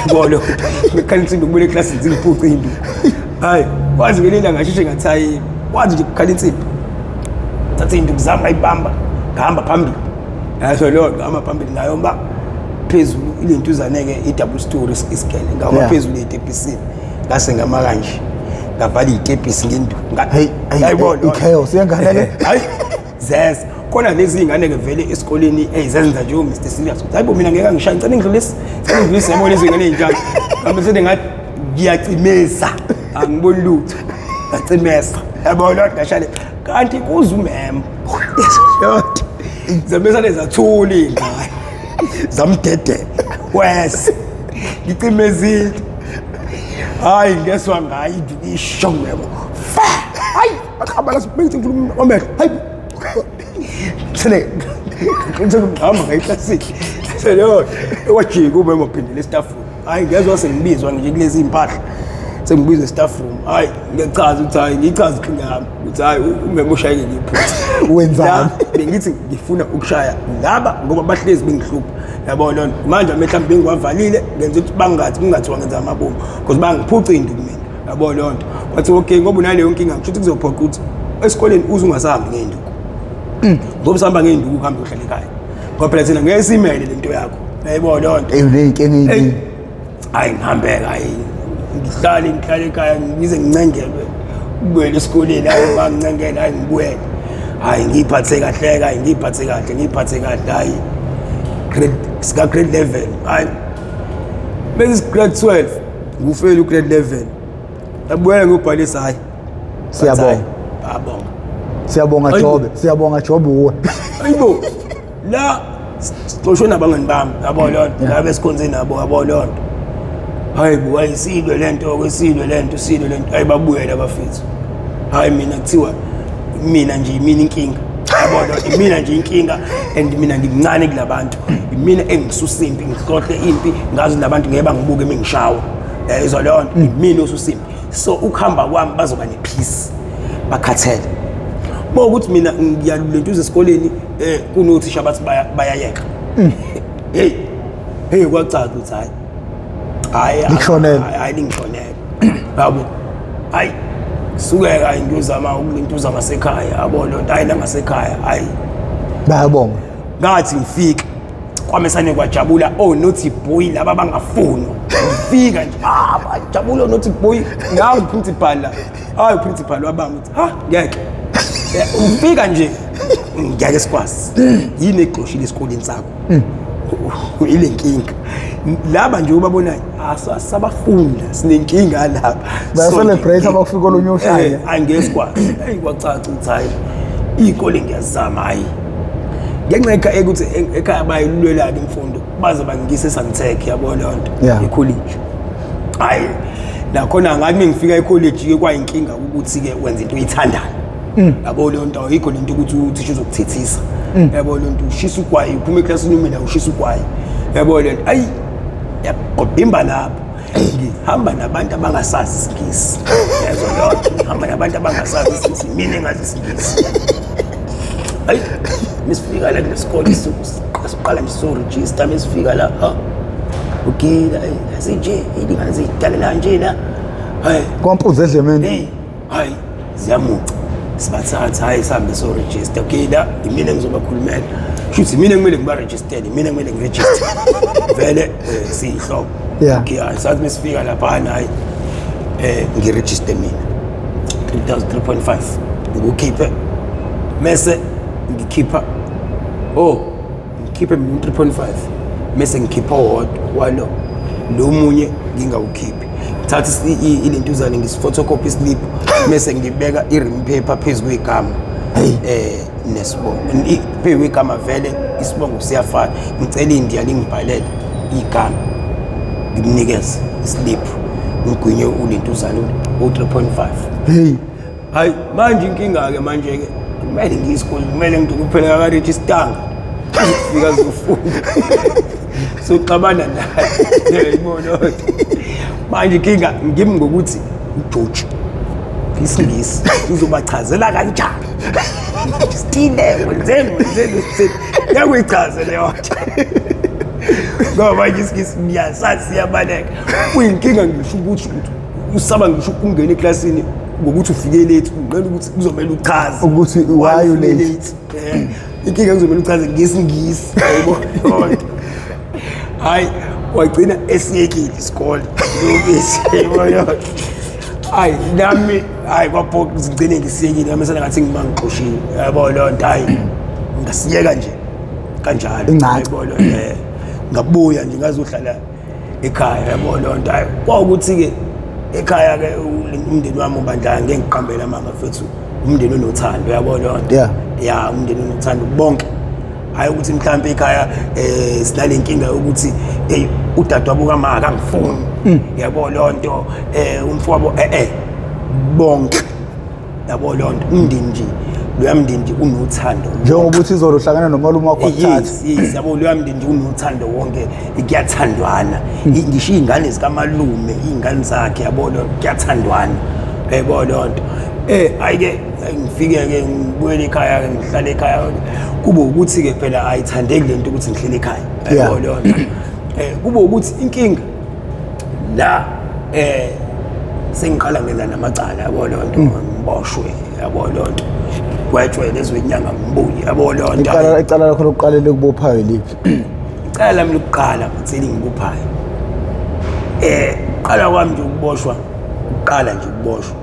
yabo leyo nto, mekukhala insimbi kubuyele eklasini, zingiphuca iy'nduku. Hayi, kwazi ngelinye ilanga ngasheshe ngathi hayi, kwazi nje kukhala insimbi, thatha iy'nduku zami, ngayibamba, ngahamba phambili, yaso leyo nto, ngahamba phambili ngayomba phezulu ilentuzane-ke, i-double story isigele, ngahamba phezulu ey'tebhisini, ngase ngama kanje, ngavala iy'tebhisi ngenduku. Hey, hey, Yayibona. I-chaos yengane le. Hayi, zeze khona lezi iy'ngane-ke vele esikoleni eyizenza nje o-Mr Serious, ukuthi hayi bo, mina ngeke angishaye, ngicela ngidlulise, ngicela ngidlulise, yabo lezi ngane ey'njalo. Ngabe sele ngathi ngiyacimeza, angiboni lutho, ngacimeza, yabo loo nto, ngashaya, kanti kuze umemo yodwa, zamesane zathula iy'ngane, zamdedela wese ngicimezile. Hayi, ngeswa ngayo isho memo, fa, hayi. Aqhabala sibengithi ngifuna amehlo. Hayi. Sele ngihamba ngayiklasini. Sele wajika ube maphindile staff room. Hayi ngezwa sengibizwa nje kulezi impahla. Sengibizwa staff room. Hayi ngiyachaza ukuthi hayi ngichaza inkinga yami ukuthi hayi umema ushayeke ngephutha. Wenzani? Bengithi ngifuna ukushaya laba ngoba bahlezi bengihlupha. Yabo lona manje amehlo ami bengiwavalile ngenza ukuthi bangathi kungathiwa ngenza amabomu because bangiphuca induku mina. Yabo leyo nto. Kwathi okay ngoba unaleyo nkinga kusho ukuthi kuzophoqa ukuthi esikoleni uze ungasahambi ngey'nduku. Ngoba usahamba ngey'nduku uhambe uhlale ekhaya. Ngoba phela thina ngeke simele le nto yakho. Yayibona leyo nto. Eyi uney'nkinga ey'ningi. Hayi ngihambeka hayi ngihlale ngihlale ekhaya ngize ngincengelwe ukubuyela esikoleni hayi bangincengela hayi ngibuyele. Hayi ngiyiphathe kahle hayi ngiyiphathe kahle ngiyiphathe kahle hayi grade sika grade 11 hayi bese grade 12 ngufeyile ugrade 11 yabuyela ngiyobhalisa hayi Siyabonga. Babonga. Siyabonga Jobe, siyabonga Jobe uwe. Ayibo. La sixoshwe nabangani bami yabo leyo nto la besikhonze nabo yabo leyo nto. Hayi bo ayisilwe lento kwesilwe lento silwe lento hayi babuyele abafethu. Hayi mina kuthiwa mina nje imina inkinga. Yabo imina nje inkinga and mina ngimncane kulabantu. Imina engisusa impi ngihlohle impi ngazi labantu ngeke bangibuke mengishawa. Yayizwa leyo nto imina osusa impi. So ukuhamba kwami bazoba nepeace. Bakhathele. Uma ukuthi mina ngiyalentuza esikoleni eh kunothisha bathi bayayeka. Hey. Hey kwacaca ukuthi hayi. Hayi Likushonele. Hayi lingishonele. Yabo. Hayi sukeka hayi ngiyozama ukulentuza ngasekhaya yabo lonto hayi la ngasekhaya hayi Bayabonga. ngathi ngifika kwamesane kwajabula oh naughty boy laba bangafuni ngifika nje ah bajabula naughty boy nangu principal la hayi principal wabanga ukuthi ha ngeke ufika nje ngeke sikwazi yini egxoshile esikoleni sakho ile nkinga laba nje ubabonayo asabafunda sinenkinga lapha Bayacelebrate abakufika olunye uhlanya. Angeke sikwazi eyi kwacaca ukuthi hayi iy'kole ngiyazama hayi ngenxa ekuthi ekhaya bayilwela-ke imfundo baze bangiyise eSantec yabo leyo nto ekholeji hayi nakhona ngathi mengifika ekholeji-ke kwayinkinga ukuthi-ke wenza into oyithandayo yabo leyo nto ayikho lento ukuthi uthisha uzokuthethisa yabo leyo nto ushisa ugwayi uphuma eklasini ume la ushisa ugwayi yabo leyo nto ayi yagobhimba lapho ngihamba nabantu abangasazi isingisi yezwa leyo nto ngihamba nabantu abangasazi isingisi mina engazi isingisi hayi mesifika la kulesikole siqala nje so-register mesifika la ha ugila asinje ilingane ziyidalela nje la hayi Kwampuza edlemeni. Hayi ziyamuca sibathatha hayi sihambe so-register okay la imina engizobakhulumela shuthi imina ekumele ngibarejistele imina ekumele ngirejiste vele siyihlobo okay hayi sathi mesifika laphana hayi ngirejiste mina 3000 3.5 ngikukhiphe mese ngikhipha oh ngikhiphe mina 3.5 mese ngikhipha owodwa walo lo munye ngingawukhiphi ngithatha ilentuzane ngisiphotocopy islip mese ngibeka i-rim paper phezu kwegama nesibongo phezu kwegama vele isibongo siyafana ngicela indiya lingibhalele igama ngimnikeze islip ngigwinye ulentuzane u-3.5 hey hayi manje inkinga-ke manje-ke kumele ngiye esikoleni kumele ngithi kuphela kakarejistanga fika zofunda soxabana naye yayibona manje inkinga ngimi ngokuthi ujoji isingisi uzobachazela kanjani stile wenzeni wenzeni wenzeni yakuyichaze leyo nto ngoba manje isingisi ngiyasazi siyabaleka kuyinkinga ngisho ukuthi usaba ngisho ukungena eklasini ngokuthi ufike late unqena ukuthi kuzomela uchaze ukuthi why you late inkinga kuzomela uchaze ngesingisi yayibona hayi wagcina esiyekile isikole lobisi yayibona hayi nami hayi kwaphoqa ngigcine ngisiyekile nami sengathi ngimangixoshile yabo leyo nto hayi ngasiyeka nje kanjalo yayibona ngabuya nje ngazohlala ekhaya yabo leyo nto hayi kwawukuthi-ke ekhaya-ke umndeni wami ubandlaya ngeke ngiqambele amanga mfethu umndeni onothando yabo leyo nto ya umndeni onothando bonke hayi ukuthi mhlawumbe ekhaya sinale nkinga yokuthi hey udadewabo kama akangifuni yabo leyo nto umfowabo bonke Yabo leyo nto, umndeni nje loya mndeni nje unothando. Njengoba uthi izolo uhlangana nomalume wakho akuthatha. Yes, yabo loya mndeni nje unothando wonke, kuyathandwana. Ngisho iy'ngane zikamalume, iy'ngane zakhe, yabo leyo nto, kuyathandwana. Yabo leyo nto. Hhayi-ke ngifike-ke ngibuyele ekhaya-ke ngihlale ekhaya. Kube ukuthi-ke phela ayithandeki le nto ukuthi ngihlele ekhaya. Yabo leyo nto. Kube ukuthi inkinga la sengiqala ngenza namacala, yabo leyo nto, ngiboshwe, yabo leyo nto, gwetshwe lezo inyanga ngibuye, yabo leyo nto. Icala lakho lokuqala elikubophayo liphi? Icala lami lokuqala futhi elingibophayo, qala kwami nje ukuboshwa, uqala nje ukuboshwa,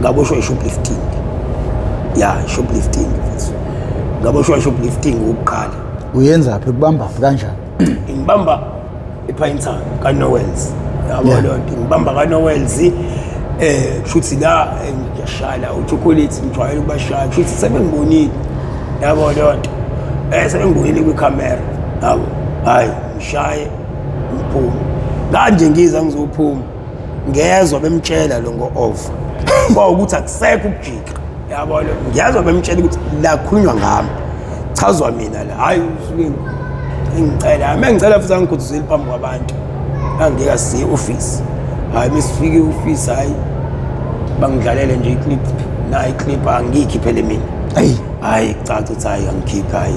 ngaboshwa i-shoplifting. Ya, shoplifting futhi ngaboshwa i-shoplifting ukuqala. Uyenzaphi, kubambaphi, kanjani? Ngibamba ePinetown kaNowels, yabo leyo nto, ngibamba kaNowels. Kushuthi la ngiyashaya la uchocolate, ngijwayele ukubashaya, kushuthi sebengibonile, yabo leyo nto, sebengibonile kwikhamera, yabo. Hayi, ngishaye ngiphume kanje, ngiza ngizophuma, ngezwa bemtshela lo ngo-over kwawukuthi akusekho ukujika, yabo lo, ngiyazwa bemtshela ukuthi la khulunywa ngami, chazwa mina la. Hayi, usuke engicela, mengicela futhi angikhuthuzeli phambi kwabantu, angeke siye office. Hayi, mesifike e-office, hayi, bangidlalele nje iclip, nayi iclip, angiyikhiphele mina. Ayi. Hayi, kucaca ukuthi hayi, angikhiphe. Hayi,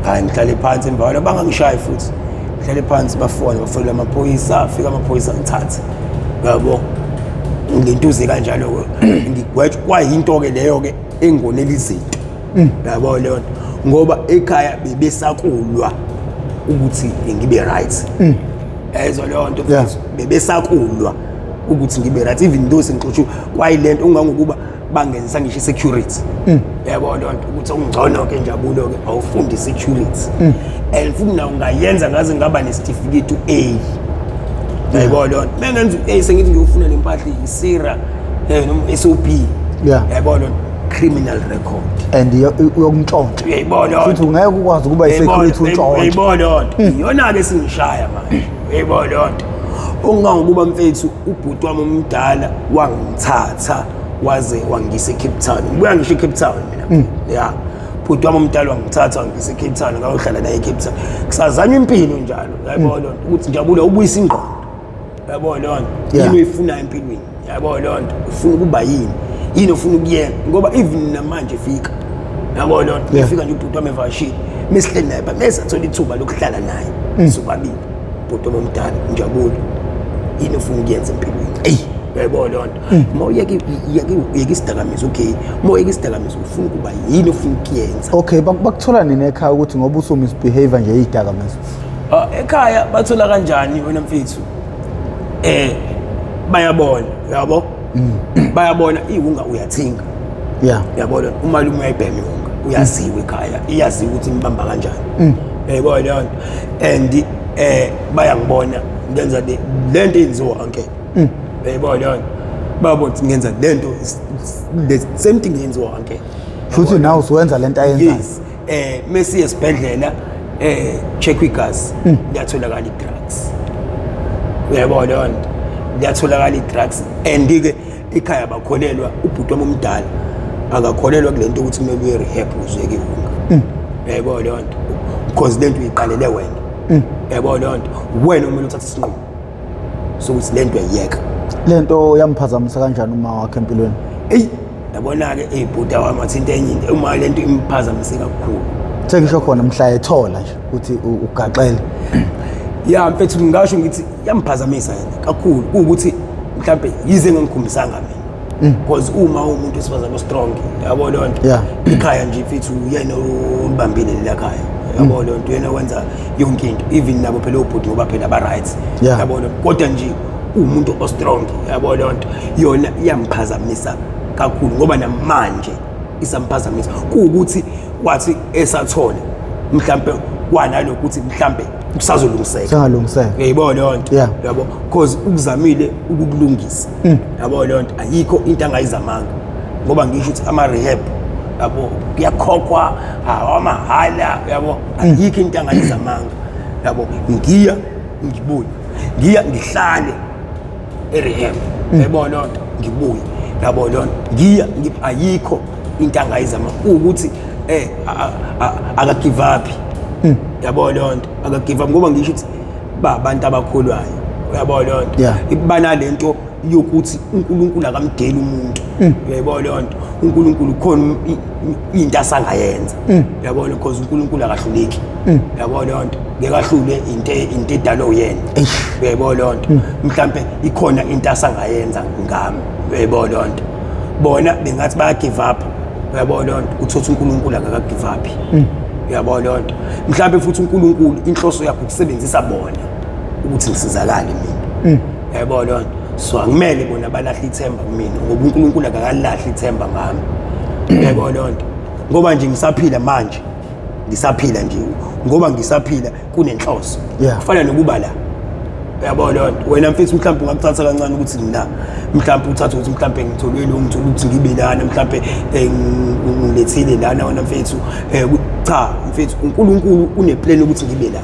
hayi, ngihlale phansi emva kwalo, bangangishayi futhi, ngihlale phansi, bafone, bafonela amaphoyisa, afika amaphoyisa, ngithathe, yabo, ngintuze kanjalo-ke, ngigwetshwa. Kwayinto-ke leyo-ke engonela izinto, yabo leyo nto, ngoba ekhaya bebesakulwa ukuthi ngibe right, ezo leyo nto. Bebesakulwa ukuthi ngibe right even though sengixotshiwe. Kwayilento ungangokuba bangenzisa ngisho i-security, yabo leyo nto, ukuthi okungcono-ke njabulo-ke awufunde i-security, and futhi nawo ungayenza ngaze ngaba nesitifiketi u-A, yayibona leyo nto. Mengenza u-A, sengithi ngiyofuna le mpahla isira, noma SOP, yayibona leyo nto, criminal record. And uyokuntshontsha. Uyayibona? Futhi ungeke ukwazi ukuba i-security untshontshe. Uyayibona leyo nto, iyona-ke singishaya manje, uyayibona leyo nto. Okungangokuba mfethu, ubhuti wami omdala wangithatha waze wangisa eCape Town, ngibuya ngisho eCape Town mina. Ya, bhuti wami omdala wangithatha wangisa eCape Town, ngayohlala naye eCape Town, kusazanywa impilo njalo, uyayibona leyo nto, ukuthi njabule ubuyisa ingqondo, uyayibona leyo nto. Yini oyifunayo empilweni, yabo leyo nto, ufuna ukuba yini, yini ofuna ukuyenza, ngoba even namanje fika, yabo leyo nto, ifika nje ubhuti wami evakashile, mesihleli naye, mesathola ithuba lokuhlala naye sobabili, bhuti wami omdala, njabulo, yini ofuna ukuyenza empilweni? Eyi. Uyayibona leyo nto, uma uyeke uyeke isidakamizwa, okay, uma uyeke isidakamizwa, ufuna ukuba yini, ofuna ukuyenza? Okay, bakuthola nini ekhaya ukuthi ngoba usu-misbehave nje iyidakamizwa? Ah, ekhaya bathola kanjani wena mfethu? Bayabona, yabo, bayabona iwunga uyathinga. Uyabona, umalume uyayibhema iwunga, uyaziwa ekhaya, iyaziwa ukuthi imbamba kanjani, uyayibona leyo nto. And bayangibona ngenza le nto eyenziwa uncle, uyayibona leyo nto, bayabona ukuthi ngenza le nto, the same thing eyenziwa uncle. Futhi nawe usuwenza lento ayenzayo. Yes, mesiye esibhedlela, check igazi, liyatholakala i-drugs, uyayibona leyo nto, liyatholakala i-drugs. And ke ekhaya bakholelwa, ubhuti wami omdala akakholelwa kule nto ukuthi kumele uye rehab uzuyeke iwunga, uyayibona leyo nto, because le nto uyiqalele wena, uyayibona leyo nto, wena kumele uthathe isinqumo sokuthi le nto uyayiyeka. Lento yamphazamisa kanjani uma wakhe empilweni? Eyi, yabona-ke, eyibhuti wami athinta enye into, uma le nto imphazamise kakhulu. Sengisho khona mhla ethola nje ukuthi ugaxele. Ya mfethu, ngingasho ngithi yamphazamisa yena kakhulu, kuwukuthi mhlambe yize engangikhombisanga mina, because uma umuntu wesifazane ostrong, yabo leyo nto, ikhaya nje mfethu uyena olibambile lela khaya, yabo leyo nto, uyena wenza yonke into, even nabo phela obhuti, ngoba phela ba-right, yabo leyo nto. Kodwa nje uwumuntu ostrong, yabo leyo nto, yona iyamphazamisa kakhulu, ngoba namanje isamphazamisa, kuwukuthi wathi esathola mhlambe kwanalokhu ukuthi mhlambe kusazolungiseka. Sengalungiseka. Uyayibona leyo nto? Yabo, because ukuzamile ukukulungisa, yabo leyo nto, ayikho into angayizamanga, ngoba ngisho ukuthi ama-rehab, yabo, kuyakhokhwa, awamahhala, yabo, ayikho into angayizamanga, yabo. Ngiya ngibuye, ngiya ngihlale e-rehab, yayibona leyo nto, ngibuye. Yabo lona ngiya ayikho into angayizama ukuthi aka give up. Yabo lonto aka give up ngoba ngisho ukuthi ba abantu abakholwayo. Uyabo lonto banalento yokuthi uNkulunkulu akamdeli umuntu. Uyayibona lonto uNkulunkulu khona into asangayenza. Uyabona because uNkulunkulu akahluleki. Uyabona lonto ngeke ahlule into edalwe uyena. Uyayibona lonto mhlambe ikhona into asangayenza ngami. Uyayibona lonto bona bengathi baya give up. Uyabona lonto uthothi uNkulunkulu akaka give up. Uyabona lonto mhlambe futhi uNkulunkulu inhloso yakhe ukusebenzisa bona ukuthi ngisizakale mina. Uyabona lonto so angimele bona balahla ithemba kumina ngoba uNkulunkulu akakalahli ithemba ngami. Uyabona lonto ngoba nje ngisaphila manje ngisaphila nje ngoba ngisaphila kunenhloso. Kufana nokuba la. Uyabona lonto wena mfethu mhlawumbe ungakuthatha kancane ukuthi mina mhlawumbe uthathe ukuthi mhlawumbe ngitholwe lo ngithola ukuthi ngibe lana mhlawumbe ngilethile lana wena mfethu cha mfethu uNkulunkulu uneplan ukuthi ngibe la.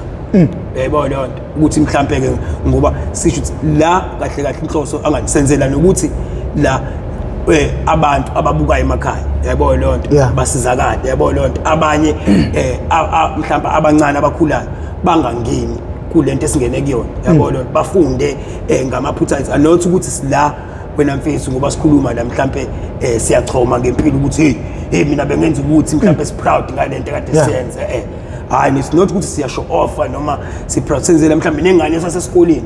Uyayibona lonto ukuthi mhlawumbe ke ngoba sisho ukuthi la kahle kahle inhloso anganisenzela nokuthi la abantu ababukayo emakhaya. Uyayibona lonto basizakala. Uyayibona lonto abanye mhlawumbe abancane abakhulayo bangangeni kulento esingene kuyona. Uyabona lonto bafunde ngamaphutha ethu not ukuthi sila wena mfethu ngoba sikhuluma la mhlambe siyachoma ngempilo ukuthi hey mina bengenza ukuthi mhlambe si proud ngalento kade siyenze. Hayi it's not ukuthi siya show off noma si proud senzela mhlambe nengane esasesikoleni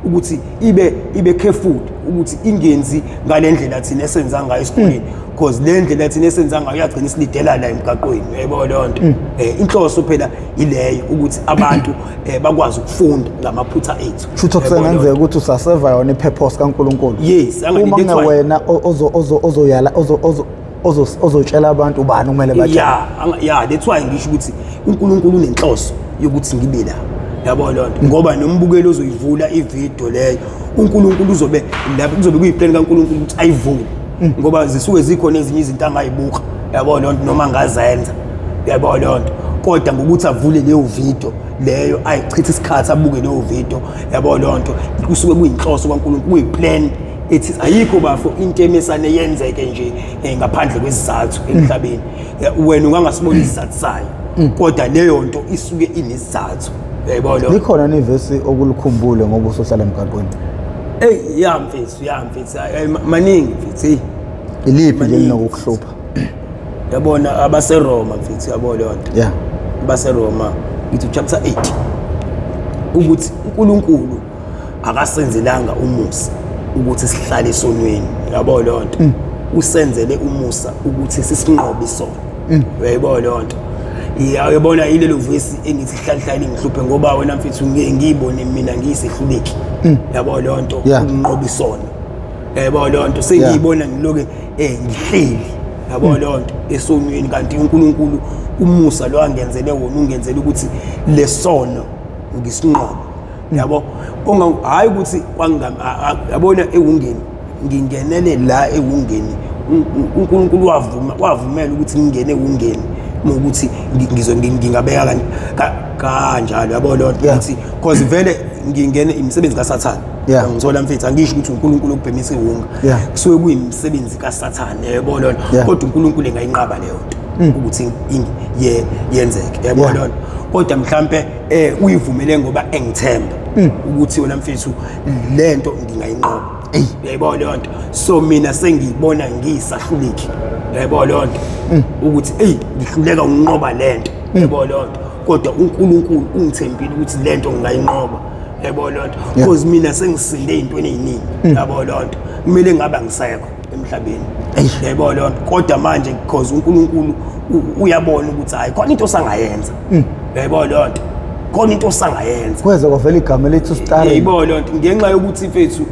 ukuthi ibe careful ukuthi ingenzi ngalendlela thina esenza ngayo esikoleni because le ndlela thina esenza ngayo iyagcina isilidela la emgaqweni. Uyayibona lonto inhloso phela ileyo ukuthi abantu bakwazi ukufunda ngamaphutha ethu. Futhi kusengenzeka ukuthi usaseva yona ipurpose kaNkulunkulu. Yes, uma kungewena ozoyala ozotshela abantu ubani kumele batshele. Yeah, that's why ngisho ukuthi uNkulunkulu unenhloso yokuthi ngibe la. Yabo lonto ngoba nombukeli ozoyivula ivideo leyo uNkulunkulu uzobe lapho kuzobe kuyiplan kaNkulunkulu ukuthi ayivule ngoba zisuke zikhona ezinye izinto angayibuka. Yabo lonto noma angazenza. Yabo lonto kodwa ngokuthi avule leyo video leyo ayichitha isikhathi abuke leyo video. Yabo lonto kusuke kuyinhloso kaNkulunkulu kuyiplan ethi ayikho bafo into emesane yenzeke nje ngaphandle kwesizathu emhlabeni. Wena ungangasibona isizathu sayo kodwa leyo nto isuke inesizathu. Uyayibona likhona nivesi okulikhumbule ngoba usohlala emgaqweni? Hey ya mfethu maningi mfethu. Iliphi nje linokukuhlupha? Yabona abaseRoma mfethu. Yabo lonto abaseRoma ngithi chapter 8 ukuthi uNkulunkulu akasenzelanga umusa ukuthi sihlale esonweni. Yabo lonto usenzele umusa ukuthi sisinqobe isono. Uyayibona lonto uyabona ilelo vesi engithi hlala ngihluphe ngoba wena mfethu ngiyibone mina ngiyisehluleki. Yabo lonto ukunqoba isono. Yabo lonto sengiyibona ngiloke ngihleli. Yabo lonto esonweni kanti uNkulunkulu umusa lo angenzele wona ungenzele ukuthi lesono ngisinqobe. Yabo hayi ukuthi yabona ewungeni ngingenele la ewungeni uNkulunkulu wavumela ukuthi ngingene ewungeni ukuthi ngingabeka kanjalo. Yabo lonto ukuthi because vele ngingene imisebenzi kaSathane. Ngithola mfethu angisho ukuthi uNkulunkulu okubhemisa iwunga kusuke kuyimisebenzi kaSathane. Yabo lonto kodwa uNkulunkulu engayinqaba leyo nto ukuthi yenzeke. Yabo lonto kodwa mhlambe uyivumele ngoba engithemba ukuthi wena mfethu lento ngingayinqoba. Uyayibona leyo nto so mina sengiyibona ngiyisahluleki. Uyayibona leyo nto ukuthi hey ngihluleka ukunqoba lento. Uyayibona leyo nto kodwa uNkulunkulu ungithembile ukuthi lento ngingayinqoba. Uyayibona leyo nto because mina sengisinde ezintweni eziningi. Uyayibona leyo nto kumele ngabe angisekho emhlabeni. Uyayibona leyo nto kodwa manje because uNkulunkulu uyabona ukuthi hayi khona into osangayenza. Uyayibona leyo nto khona into osangayenza. Kweze kwavela igama elithi starring. Uyayibona leyo nto ngenxa yokuthi mfethu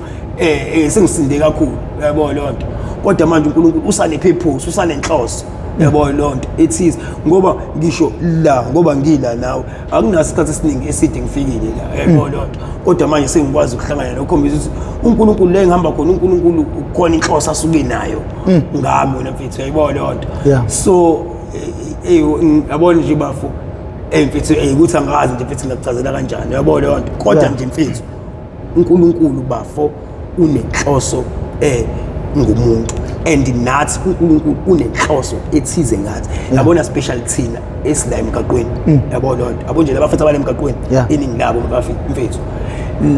sengisinde kakhulu. Uyayibona leyo nto kodwa manje uNkulunkulu usane purpose usanenhloso. Uyayibona leyo nto ethize ngoba ngisho la ngoba ngila nawe akunasikhathi esiningi eside ngifikile la. Uyayibona leyo nto kodwa manje sengikwazi ukuhlangana nokhombisa ukuthi uNkulunkulu la engihamba khona uNkulunkulu ukhona inhloso asuke nayo ngami wena mfethu. Uyayibona leyo nto so yabona nje bafo mfethu ukuthi angazi nje mfethu ngingakuchazela kanjani. Uyabona leyo nto kodwa nje mfethu uNkulunkulu bafo unenhloso ngumuntu. And nathi uNkulunkulu unenhloso ethize ngathi, yabona, special thina esila emgaqweni, yabo loo nto, yabo nje labafethu abale emgaqweni, iningi labo mfethu,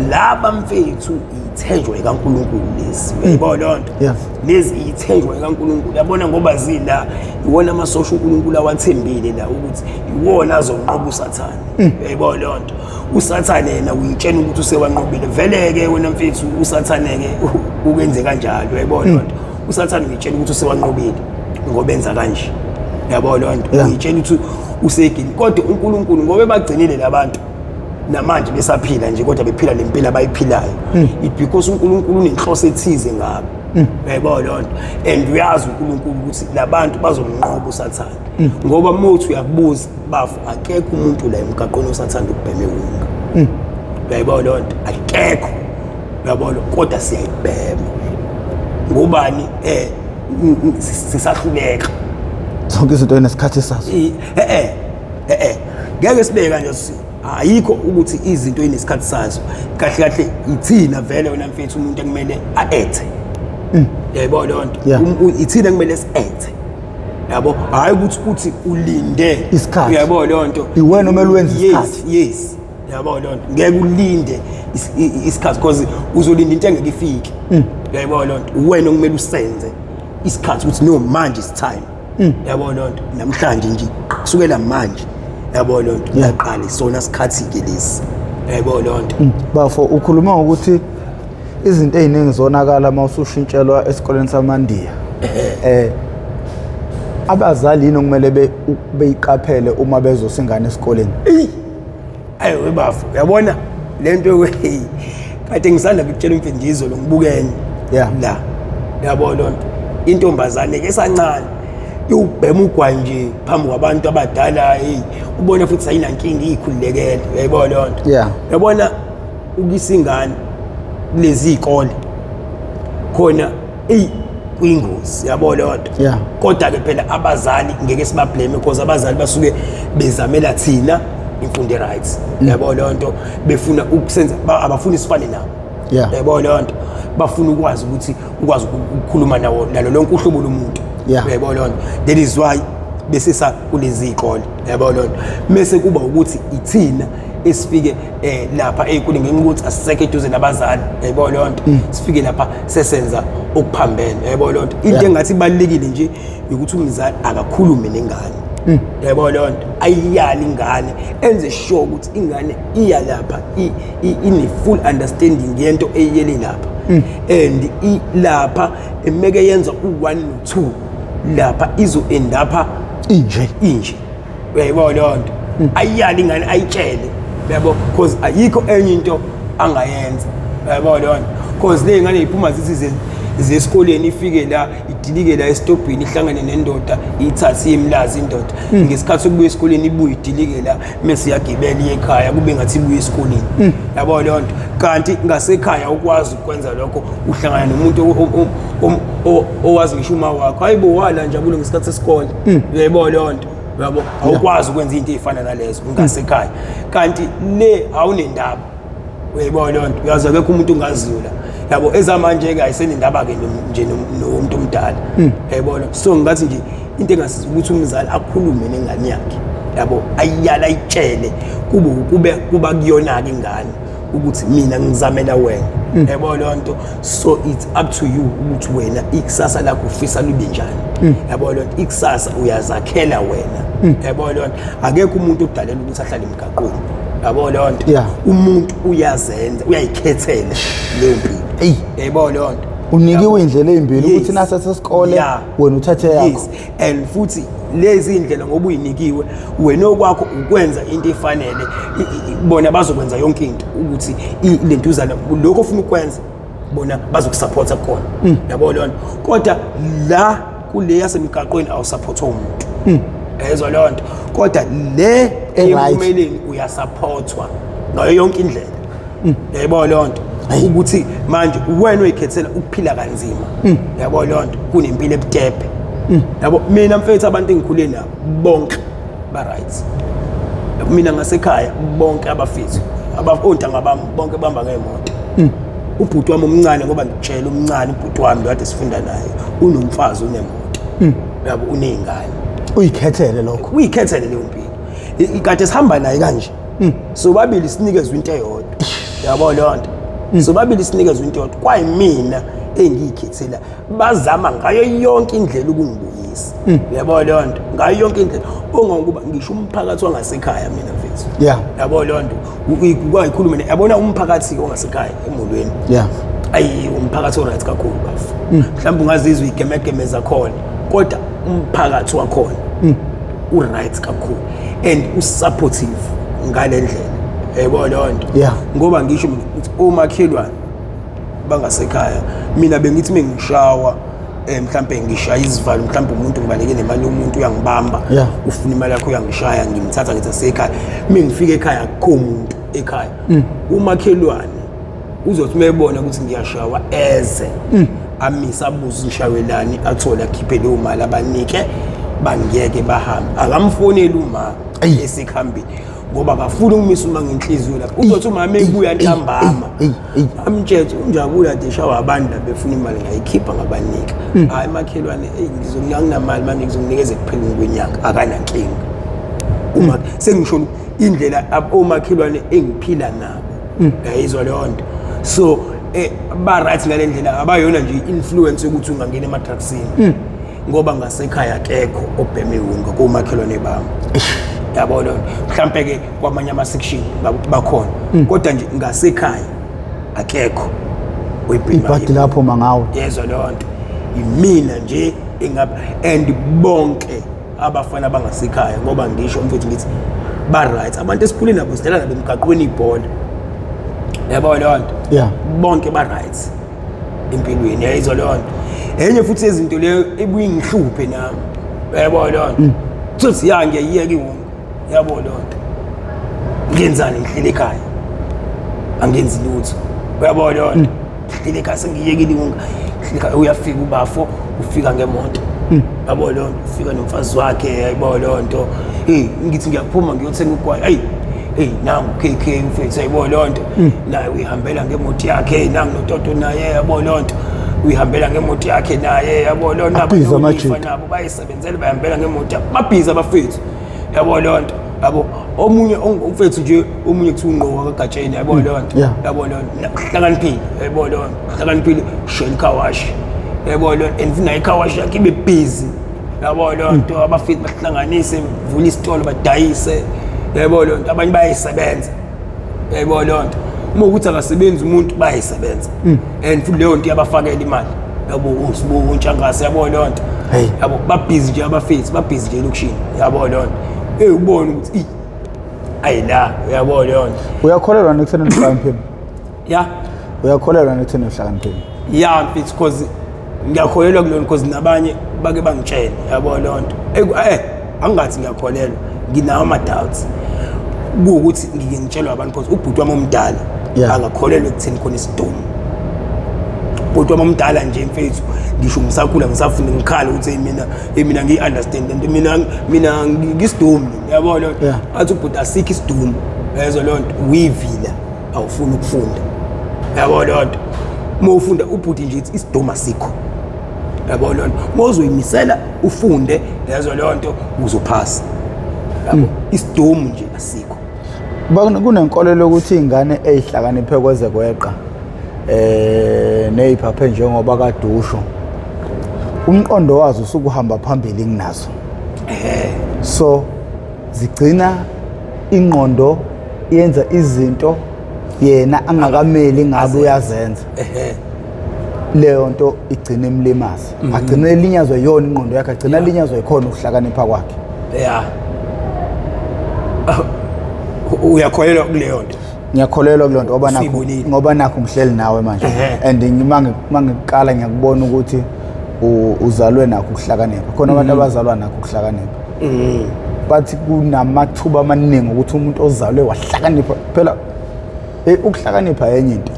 laba mfethu ithenjwa ikaNkulunkulu lezi, uyayibona loo nto? Lezi ithenjwa ikaNkulunkulu, yabona, ngoba zila iwona amasosha uNkulunkulu awathembile la ukuthi iwona azonqoba uSathane, uyayibona loo nto? USathane yena uyitshena ukuthi usewanqobile vele-ke wena mfethu, uSathane-ke ukwenze kanjalo, uyayibona loo nto? USathane uyitshena ukuthi usewanqobile ngoba enza kanje, uyabona loo nto? Uyitshena ukuthi usegini, kodwa uNkulunkulu ngoba ebagcinile labantu namanje besaphila nje, kodwa bephila le mpilo abayiphilayo, it because uNkulunkulu unenhloso ethize ngabo, uyayibona loo nto? And uyazi uNkulunkulu ukuthi labantu bazomnqoba uSathane, ngoba uma uthi uyakubuza bafo, akekho umuntu la emgaqweni osathanda ukubhema iwunga, uyayibona loo nto? Akekho, uyabona? Kodwa siyayibhema ngobani? Sisahluleka. Zonke izinto enesikhathi sazo. Ngeke sibeke kanje, ayikho ukuthi izinto inesikhathi sazo. Kahle kahle ithina vele wena mfethu umuntu ekumele a-ethe, uyayibona leyo nto? Ithina kumele si-ethe, yabo, hhayi ukuthi uthi ulinde isikhathi. Uyayibona leyo nto? Iwena omele wenze isikhathi. Yes, yabo leyo nto, ngeke ulinde isikhathi because uzolinda into engeke ifike, uyayibona leyo nto? Uwena okumele usenze isikhathi ukuthi no, manje is time, yabo leyo nto? Namhlanje nje, kusukela manje, yabo leyo nto, yaqala isona sikhathi-ke lesi, yayibona leyo nto? Bafo, ukhuluma ngokuthi izinto ey'ningi zonakala uma usushintshelwa esikoleni samandiya. Abazali yini okumele beyiqaphele uma bezosa ingane esikoleni? Ayi webafo, uyabona lento, kade ngisanda kutshela umfundisi lo ngibukenye la, uyabona loo nto? Intombazane ke esancane iwubhema ugwayi nje phambi kwabantu abadala, hey, ubona futhi ayinankinga, iyikhululekele, uyayibona leyo nto? Uyabona, ukuyisa ingane kulezi iy'kole khona, eyi, kuyingozi, yabo leyo nto? Kodwa-ke phela abazali ngeke sibablame because abazali basuke bezamela thina imfundo e-right, yabo leyo nto? Befuna ukusenza, abafuni sifane nabo, yabo leyo nto? Bafuna ukwazi ukuthi ukwazi ukukhuluma nawo nalo lonke uhlobo lomuntu, yabo leyo nto? That is why besisa kulezi iy'kole, yabo leyo nto? Mese kuba ukuthi ithina esifike lapha ey'koleni ngenxa yokuthi asisekho eduze nabazali, yayibona leyo nto? Sifike lapha sesenza okuphambene, yayibona leyo nto? Into engathi ibalulekile nje ukuthi umzali akakhulume nengane, yayibona leyo nto? Ayiyale ingane, enze sure ukuthi ingane iya lapha ine-full understanding yento eyiyele lapha, and lapha emeke yenza u-1 no-2 lapha izo-end apha inje. Inje, uyayibona leyo nto? Ayiyale ingane, ayitshele, uyabo, because ayikho enye into angayenza, uyayibona leyo nto? Because le ngane iphuma zithi zesikoleni, ifike la, idilike la esitobhini, ihlangane nendoda, ithathe iyemlazi indoda. Ngesikhathi sokubuya esikoleni ibuye idilike la, mese iyagibela iye ekhaya, kube ngathi ibuye esikoleni, yabo leyo nto? Kanti ngasekhaya ukwazi ukwenza lokho, uhlangana nomuntu owazi ngisho uma wakho, hayi bo, wala njabulo ngesikhathi sesikole, uyayibona leyo nto? Uyabo, awukwazi ukwenza into ey'fana nalezo ngasekhaya, kanti le awunendaba, uyayibona leyo nto? Uyazi akekho umuntu ongaziyo la, yabo. Ezamanje-ke ayisenendaba-ke nje nomuntu omdala, uyayibona? So ngingathi nje into engasiza ukuthi umzali akhulume nengane yakhe, yabo, ayiyale, ayitshele, kube kube kuba kuyona-ke ingane ukuthi mina ngizamela wena, yabo leyo nto? So it's up to you ukuthi wena ikusasa lakho ufisa libe njani, yabo leyo nto? Ikusasa uyazakhela wena, yabo leyo nto? Akekho umuntu odalela ukuthi ahlale emgaqweni, yabo leyo nto? Umuntu uyazenza, uyayikhethela leyo mpilo. Eyi. Yayibona leyo nto? Unikiwe indlela ey'mbili ukuthi nasesesikole wena uthathe yakho. Yes, and futhi lezi indlela ngoba uyinikiwe wena, okwakho ukwenza into efanele. Bona bazokwenza yonke into ukuthi lentuzana lokho ofuna ukwenza, bona bazokusupporta kukona, yabo leyo nto? Kodwa la kule yasemgaqweni awusupportwa umuntu, yezwa leyo nto? Kodwa le E-right. empumeleni uyasupportwa ngayo yonke indlela, yayibona leyo nto? Ukuthi manje wena uyikhethela ukuphila kanzima, yabo leyo nto, kunempilo ebutephe, yabo. Mina mfethu, abantu engikhule nabo bonke ba-right. Mina ngasekhaya bonke abafethu, ontanga bami bonke bahamba ngey'moto. Ubhuti wami omncane, ngoba ngikutshela omncane ubhuti wami lo kade sifunda naye, unomfazi, unemoto, yabo, uney'ngane. Uyikhethele lokho. Uyikhethele leyo mpilo. Kade sihamba naye kanje, sobabili sinikezwe into eyodwa, yabo leyo nto. Sobabili sinikezwe into eyodwa, kwayimina engiyikhethela. Bazama ngayo yonke indlela ukungibuyisa, yabo leyo nto, ngayo yonke indlela, ongokuba ngisho umphakathi wangasekhaya mina mfethu, yabo leyo nto, kwayikhulume, yabona, umphakathi ongasekhaya emolweni, ayi, umphakathi o-right kakhulu bafu. Mhlawumbe ungazizwa igemegeme zakhona, kodwa umphakathi wakhona u-right kakhulu and u-supportive ngale ndlela, yebo leyo nto. Ngoba ngisho mina ukuthi omakhelwane bangasekhaya, mina bengithi mengishawa, mhlambe ngishaya izivalo, mhlambe umuntu ngibaleke nemali yomuntu, uyangibamba, ufuna imali yakho, uyangishaya, ngimthatha ngithi asekhaya. Mengifika ekhaya akukho umuntu ekhaya. Umakhelwane uzothi mebona ukuthi ngiyashawa, eze amise, abuze ngishawelani, athole, akhiphe leyo mali, abanike, bangiyeke bahambe. Akamfoneli uma esikhambile, ngoba akafuni ukumisa uma ngenhliziyo lapho. Uzothi umama ebuya ntambama, amtshele unjabula kade eshawa abantu la befuna imali, ngayikhipha ngabanika. Hayi makhelwane, eyi, ngizokunika, nginamali manje, ngizokunikeza ekupheleni kwenyanga. Akanankinga uma sengisho indlela omakhelwane engiphila nabo, yayizwa leyo nto. So ba-right ngale ndlela, abayona nje i-influence yokuthi ungangena ema-drugsini, ngoba ngasekhaya akekho obhema iwunga komakhelwane bami, yabo leyo nto. Mhlampe-ke kwamanye ama-section bakhona, kodwa nje ngasekhaya akekho oyibhema. Ibhadi lapho mangawe. Yezwa leyo nto, imina nje engapha and bonke abafana bangasekhaya, ngoba ngisho mfethu ngithi ba-right, abantu esikhule nabo, sidlala nabo emgaqweni ibhola, yabo leyo nto. Bonke ba-right empilweni, yayizwa leyo nto. Enye futhi yezinto leyo ebuye ingihluphe nami, yabo leyo nto, thothi ya, ngiyayiyeka iwunga, yabo leyo nto. Ngenzani? Ngihlele ekhaya, angenzi lutho, uyabo leyo nto. Ngihlele ekhaya, sengiyekile iwunga, ngihlele ekhaya. Uyafika ubafo, ufika ngemoto, yabo leyo nto, ufika nomfazi wakhe, yayibona leyo nto. Hey, ngithi ngiyaphuma ngiyothenga ugwayi, hey hey, nangu KK mfethu, yayibona leyo nto, naye uyihambela ngemoto yakhe. Nangu noToto naye, yabo leyo nto, uyihambela ngemoto yakhe naye, yabo leyo nto. Abhizi Abanye amajita. nabo bayisebenzele, bayihambela ngemoto yabo, babhizi abafethu, yabo leyo nto, yabo. Omunye umfethu nje, omunye kuthiwa ungqo kaGatsheni, yabo leyo nto. Yabo leyo nto, hlakaniphile, yabo leyo nto, hlakaniphile, shela i-car wash, yabo leyo nto, and futhi nayo i-car wash yakhe ibe busy, yabo leyo nto. Abafethu bahlanganise, vula isitolo, badayise, yabo leyo nto. Abanye bayayisebenza, yabo leyo nto. Uma ukuthi akasebenzi umuntu, bayayisebenza and futhi leyo nto iyabafakela imali, yabo, usibu untshangase, yabo leyo nto. Yabo, babhizi nje abafethu, babhizi nje elokishini, yabo leyo nto. Hey, ubone ukuthi i ayi la, uyabo leyo nto. Uyakholelwa nekutheni uhlakaniphile? Ya. Uyakholelwa nekutheni uhlakaniphile? Ya mfethu, cause ngiyakholelwa kulona, cause nabanye bake bangitshele, yabo leyo nto. Angingathi ngiyakholelwa, nginawo ama-doubts, kuwukuthi ngike ngitshelwe abantu, cause ubhuti wami omdala akakholelwa ekutheni khona isidumo. Ubhuti wami omdala nje mfethu, ngisho ngisakhula, ngisafunda, ngikhala ukuthi hey, mina, hey, mina ngiyi-understand lento, mina ngisidumu, yabo leyo nto. Athi ubhuti asikho isidumu, yezwa leyo nto, uyivila, awufuni ukufunda, yabo leyo nto. Uma ufunda, ubhuti nje ithi isidumu asikho, yabo leyo nto. Uma uzoyimisela ufunde, yezwa leyo nto, uzophasa, yabo. Isidumu nje asikho. Kunenkolelo yokuthi iy'ngane ey'hlakaniphe kweze kweqa neyiphaphe njengoba kadusho, umqondo wazo usuke uhamba phambili kunazo, so zigcina ingqondo yenza izinto yena angakameli ngabe uyazenza. Leyo nto igcina imlimaza, agcina elinyazwe yona ingqondo yakhe, agcina elinyazwe ikhona ukuhlakanipha kwakhe. Ya, uyakholelwa kuleyo nto? Ngiyakholelwa kuleyo nto ngoba nakho Usuyibonile. Ngoba nakho ngihleli nawe manje and mangiqala ngiyakubona ukuthi uzalwe nakho ukuhlakanipha. Khona abantu abazalwa nakho ukuhlakanipha, bathi kunamathuba amaningi ukuthi umuntu ozalwe wahlakanipha phela, ukuhlakanipha yenye into.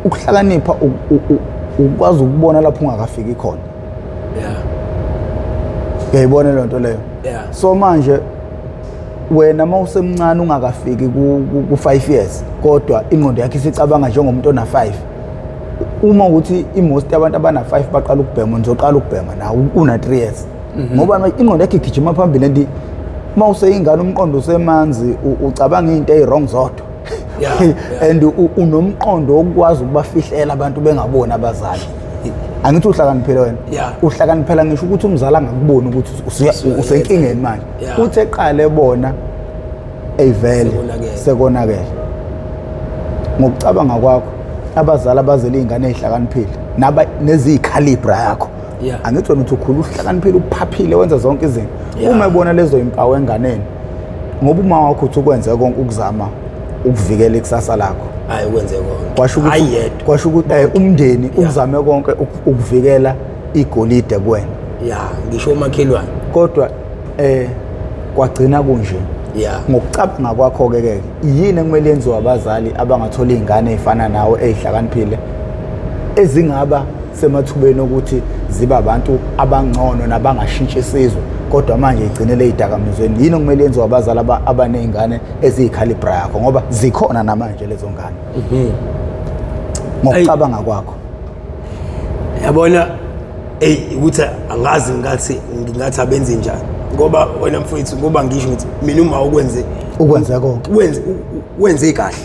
Ukuhlakanipha ukwazi ukubona lapho ungakafiki khona. Uyayibona leyo nto leyo? Yeah. So manje wena uma usemncane ungakafiki ku-5 years, kodwa ingqondo yakho isicabanga njengomuntu ona-5. Uma ukuthi i-most yabantu abana-5 baqala ukubhema, nizoqala ukubhema nawe una-3 years, ngoba manje ingqondo yakho igijima phambili, and uma useyingane umqondo usemanzi, ucabanga into eyi-wrong zodwa. And unomqondo wokukwazi ukubafihlela abantu bengaboni abazali. Angithi uhlakaniphile wena? Uhlakaniphela ngisho ukuthi umzali angakuboni ukuthi usenkingeni manje. Uthi eqale bona eyivele sekonakele. Ngokucabanga kwakho, abazali abazele iy'ngane ey'hlakaniphile naba neziyikhalibra yakho, angithi wena uthi ukhula uhlakaniphile, uphaphile, wenza zonke izinto, uma ebona lezo yimpawu enganeni, ngoba uma wakho uthi ukwenze konke ukuzama ukuvikela ikusasa lakho. Hayi, ukwenze konke. Kwasho ukuthi, Hayi yedwa. kwasho ukuthi umndeni ukuzame konke ukuvikela igolide kuwena. Ya, ngisho umakhelwane. Kodwa kwagcina kunje. Ngokucabanga kwakho ke ke, yini ekumele yenziwe abazali abangathola izingane ezifana nawe ezihlakaniphile, ezingaba semathubeni ukuthi ziba abantu abangcono nabangashintsha isizwe, kodwa manje igcinele ezidakamizweni? Yini okumele yenziwe abazali abanezingane eziyikhalibra yakho, ngoba zikhona namanje lezo ngane? Ngokucabanga kwakho. Yabona, ey, ukuthi angazi ngingathi abenze njani, ngoba wena mfowethu, ngoba ngisho ukuthi mina uma ukwenze ukwenze konke, wenze kahle.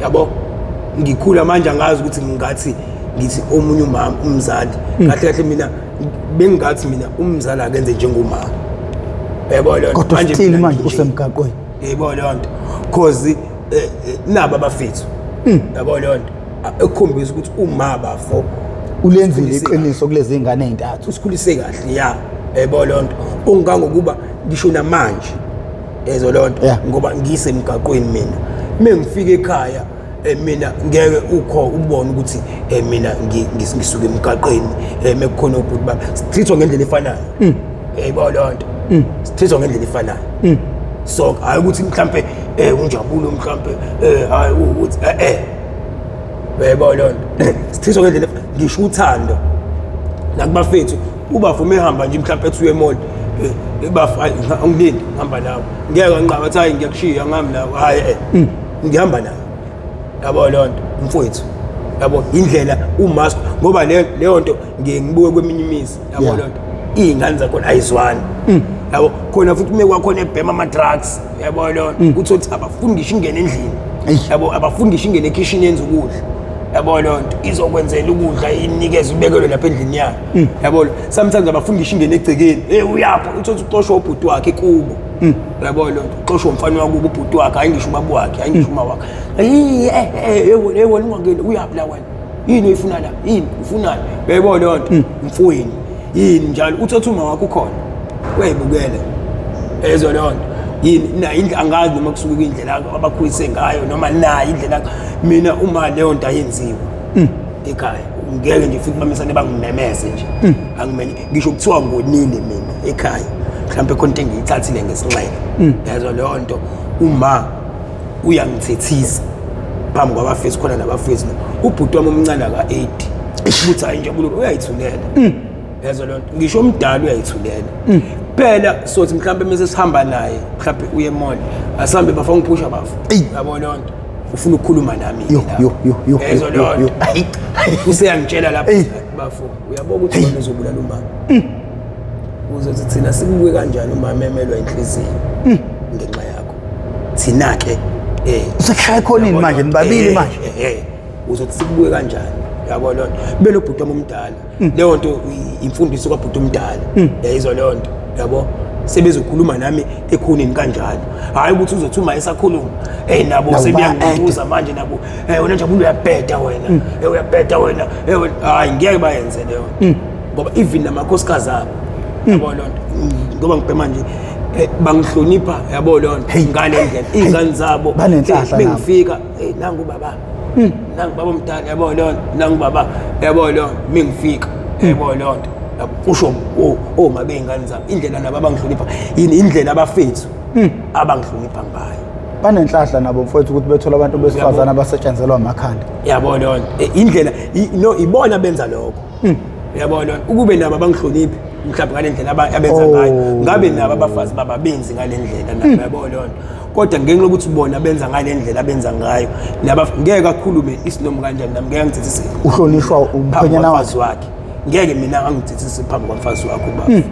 Yabo, ngikhula manje angazi ukuthi ngingathi ngithi omunye umama umzali, kahle kahle mina bengingathi mina umzali akenze njengomama. Yabo leyo nto. Kodwa Manje still mina manje nje. usemgaqweni. Yebo leyo nto. Cause naba abafethu. Yabo leyo nto. Ekukhombisa ukuthi uma bafo ulenzile usikhulise iqiniso kulezi ingane ezintathu. Usikhulise kahle, ya. Yebo leyo nto. Ongangokuba ngisho namanje ezo leyo nto, ngoba ngisemgaqweni mina. Mengifika ekhaya, mina ngeke ukho ubone ukuthi mina ngisuke emgaqweni, mekukhona ubhuti bami. Sithithwa ngendlela efanayo. Yebo leyo nto. Sithithwa ngendlela efanayo. So hayi ukuthi mhlambe unjabulo mhlambe hayi ukuthi Yebo leyo nto. Sithithwa ngendlela ngisho uthando. Nakubafethu ubafu mehamba nje mhlambe ethi uye mall, bafu hayi angilindi ngihamba nawe. Ngeke nginqaba athi hayi ngiyakushiya ngihamba nawe. Hayi ngihamba nawe. Yabo leyo nto mfowethu. Yabo indlela umask, ngoba leyo nto ngiye ngibuke kweminye imizi. Yabo leyo nto. Iy'ngane zakhona ayizwani. Yabo khona futhi uma kwakhona ebhema ama drugs. Yabo leyo nto. Uthi uthi abafuni ngisho ingene endlini. Yabo abafuni ngisho ingene ekitchen yenze ukudla. Yabo leyo nto izokwenzela ukudla, inikeze ubekelwe lapha endlini yayo. Yabo sometimes abafuni ngisho ingene egcekeni. Hey uyapha, uthi uthi uxoshwa ubhuti wakhe kubo. Yabo leyo nto, uxoshwa umfana wakubo ubhuti wakhe, hayi ngisho ubaba wakhe, hayi ngisho uma wakhe. Hey hey hey wena ungangeni, uyaphi la wena? Yini oyifuna la? Yini ufunani? Yabo leyo nto, mfowenu. Yini njalo uthi uthi uma wakho ukhona. Uyayibukela. Ezwa leyo nto. Yini na indlela angazi noma kusuke kuyindlela abakhulise ngayo noma nayo indlela mina uma leyo nto ayenziwa ekhaya ngeke nje futhi bamisane bangimemeze nje. Angimene ngisho kuthiwa ngonile mina ekhaya mhlawumbe khona into engiyithathile ngesinxele. Yezwa leyo nto, uma uyangithethisa phambi kwabafethu khona nabafethu ubhuti wami omncane aka 8 ukuthi hayi nje kulo uyayithulela. Yezwa leyo nto, ngisho omdala uyayithulela. Phela sothi mhlawumbe mase sihamba naye mhlawumbe uye emall, asihambe bafo ngiphusha bafo. Yabo leyo nto, ufuna ukukhuluma nami Yo, lapho. yo, yo, yo, Yezwa yo, leyo yo, nto. yo. Ayi. Useyangitshela lapho, bafo, uyabona ukuthi wena uzobulala umama. Uzothi thina sikubuke kanjani umama emelwa inhliziyo ngenxa yakho. Thina ke Sekushaya ekhoneni Yabo manje, leyo nto. nibabili manje. Uzothi sikubuke kanjani? Yabo leyo nto. Belo bhuti wami omdala. Leyo nto imfundiso kabhuti omdala. Yayizwa leyo nto. Yabo sebezokhuluma nami ekhoneni kanjalo. Hayi ukuthi uzothi uma esakhuluma, nabo Nabo sebeyangibuza ba-add. manje nabo, wena Njabulo uyabheda wena. Uyabheda wena. Wena. Hayi ngeke bayenze leyo nto. Ngoba even namakhosikazi abo. Yabo leyo nto. Ngoba ngibhema nje, bangihlonipha, yabo leyo nto. Hey. Ngale ndlela. Hey. Iy'ngane zabo, Banenhlahla nabo. bengifika, nangu baba. Nangu baba omdala, yabo leyo nto. Nangu baba, yabo leyo nto. Mengifika, yabo leyo nto. Yabo, kusho oma bey'ngane zabo. Indlela nabo abangihlonipha, yini indlela abafethu abangihlonipha ngayo. Banenhlahla nabo mfowethu ukuthi bethole abantu besifazane abasetshenzelwa amakhanda. Yabo leyo nto. Indlela, no, ibona benza lokho. Yabo leyo nto. Ukube nabo abangihloniphi mhlawumbe ngale ndlela abenza ngayo, ngabe nabo abafazi bababenzi ngale ndlela nabo, yabo leyo nto. Kodwa ngenxa yokuthi bona benza ngale ndlela abenza ngayo, naba ngeke akhulume isinomo kanjani nami, ngeke angithethise. Uhlonishwa umkhwenyana wakhe. Ngeke mina angithethise phambi kwamfazi wakhe ubaba.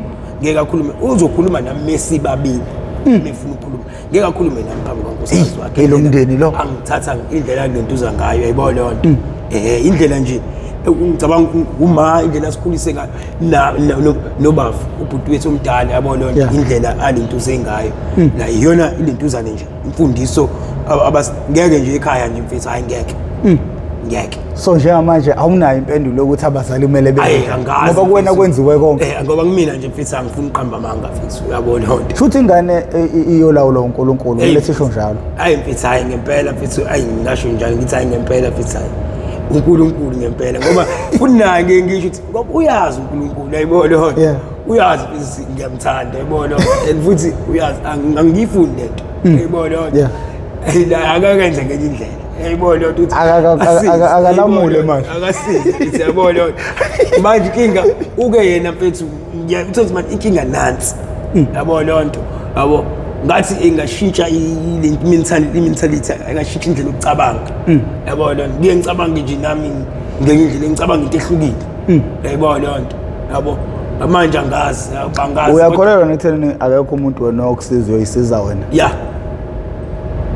Ngeke akhulume, uzokhuluma nami mesibabili. Mefuna ukukhuluma. Ngeke akhulume nami phambi kwankosikazi wakhe. Lo mndeni lo. Angithatha indlela angentuza ngayo, yayibona leyo nto. Indlela nje ngicabanga uma indlela asikhulise ngayo na nobafu ubhuti wethu omdala, yabo leyo nto, indlela alentuze ngayo. Na iyona ilentuzane nje imfundiso ngeke nje ekhaya nje mfethu, hayi ngeke. Ngeke. So njengamanje awunayo impendulo yokuthi abazali kumele benze ngoba kuwena kwenziwe konke. Ngoba kumina nje mfethu angifuni uqamba amanga mfethu, uyabona leyo nto. Futhi ingane iyolawulwa uNkulunkulu, kumele sisho njalo. Hayi mfethu, hayi ngempela mfethu, hayi ngingasho njalo ngithi hayi ngempela mfethu, hayi uNkulunkulu ngempela, ngoba futhi naye ngeke ngisho ukuthi ngoba uyazi uNkulunkulu, uyayibona leyo nto. Uyazi mfethu ngiyamthanda, uyayibona, and futhi uyazi angiyifuni lento, uyayibona leyo nto. Akakenze ngenye indlela, uyayibona leyo nto ukuthi akalamule manje, akasizi mfethu, uyayibona leyo nto. Manje inkinga uke yena mfethu, ngiyakuthola manje inkinga nansi, yabo leyo nto, yabo ngathi ingashintsha i-mentality, ingashintsha indlela yokucabanga, yabo leyo nto. Ngiye ngicabange nje nami ngenye indlela, ngicabanga into ehlukile, yayibona leyo nto, yabo. Manje angazi, angazi. Uyakholelwa nekutheni akekho umuntu wena okusiza uyoyisiza wena? Ya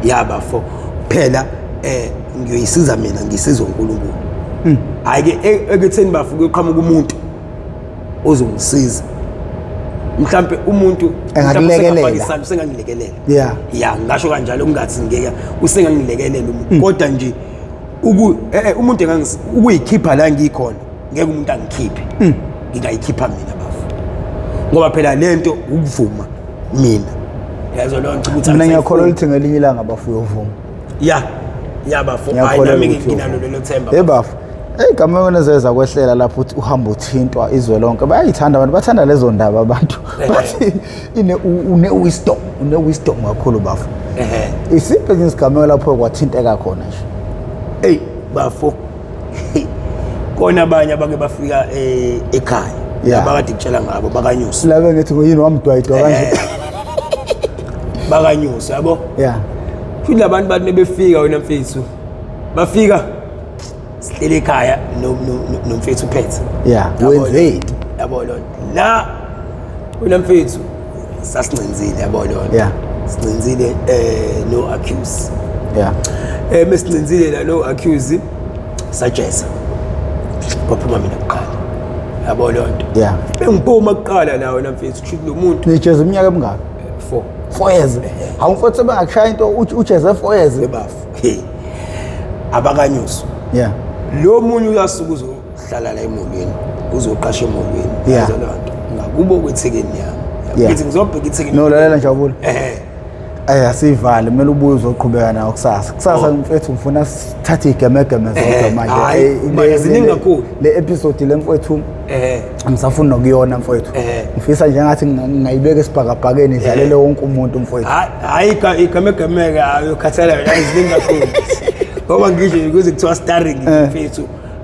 ya bafo, phela ngiyoyisiza mina, ngisiza uNkulunkulu. Hayi ke ekutheni bafo kuyoqhamuka umuntu ozongisiza, mhlambe umuntu engakulekelela, usengangilekelela. Yeah ya, ngisho kanjalo, kungathi ngeke usengangilekelela umuntu, kodwa nje umuntu ukuyikhipha la ngikhona, ngeke umuntu angikhiphe. Ngingayikhipha mina bafo, ngoba phela lento ukuvuma mina, yazo leyo nto ukuthi mina ngiyakholwa ukuthi ngelinye ilanga bafo uyovuma. Ya ya bafo, hayi nami nginalo lelo themba. Hey bafo, igama onezeza kwehlela lapho uthi uhamba uthintwa izwe lonke, bayayithanda abantu, bathanda lezo ndaba abantu, bathi une wisdom, une wisdom kakhulu bafo. Isiphi isigameko lapho kwathinteka khona nje? Hey bafo, kona abanye abake bafika ekhaya abakade kutshela ngabo bakanyusa laba ngithi nguyini wamdwayidwa kanje bakanyusa, yabo. Yeah, futhi labantu bathi befika wena mfethu, bafika sihlele ekhaya nomfethu uphethe. Yeah, wenzeni yabo lo la wena mfethu, sasincinzile, yabo lo. Yeah, sincinzile no accuse. Yeah, mesincinzile la no accuse, sajeza kwaphuma mina kuqala, yabo lo nto. Yeah, bengiphuma kuqala la wena mfethu, kusho lo muntu nijeza iminyaka emingaki? 4 years. Hawu mfethu, bengakushaya into ujeze 4 years bafo. Hey, abakanyuso. Yeah, lo munye uyasuka uzohlala la emolweni, uzoqasha emolweni, yazo lo nto ngakubo kwethekeni yami. Ngithi ngizobheka ithekeni. No, lalela Njabulo. Asivale, kumele ubuye uzoqhubeka nawo kusasa. Kusasa mfethu ngifuna sithathe igemegeme zodwa manje. Ziningi kakhulu. Le episode le mfethu angisafuni nokuyona mfethu. Ngifisa nje ngathi ngingayibeka esibhakabhakeni idlalele wonke umuntu mfethu. Hayi igemegeme ayokhathala wena, ziningi kakhulu. Ngoba ngisho ukuze kuthiwa starring mfethu,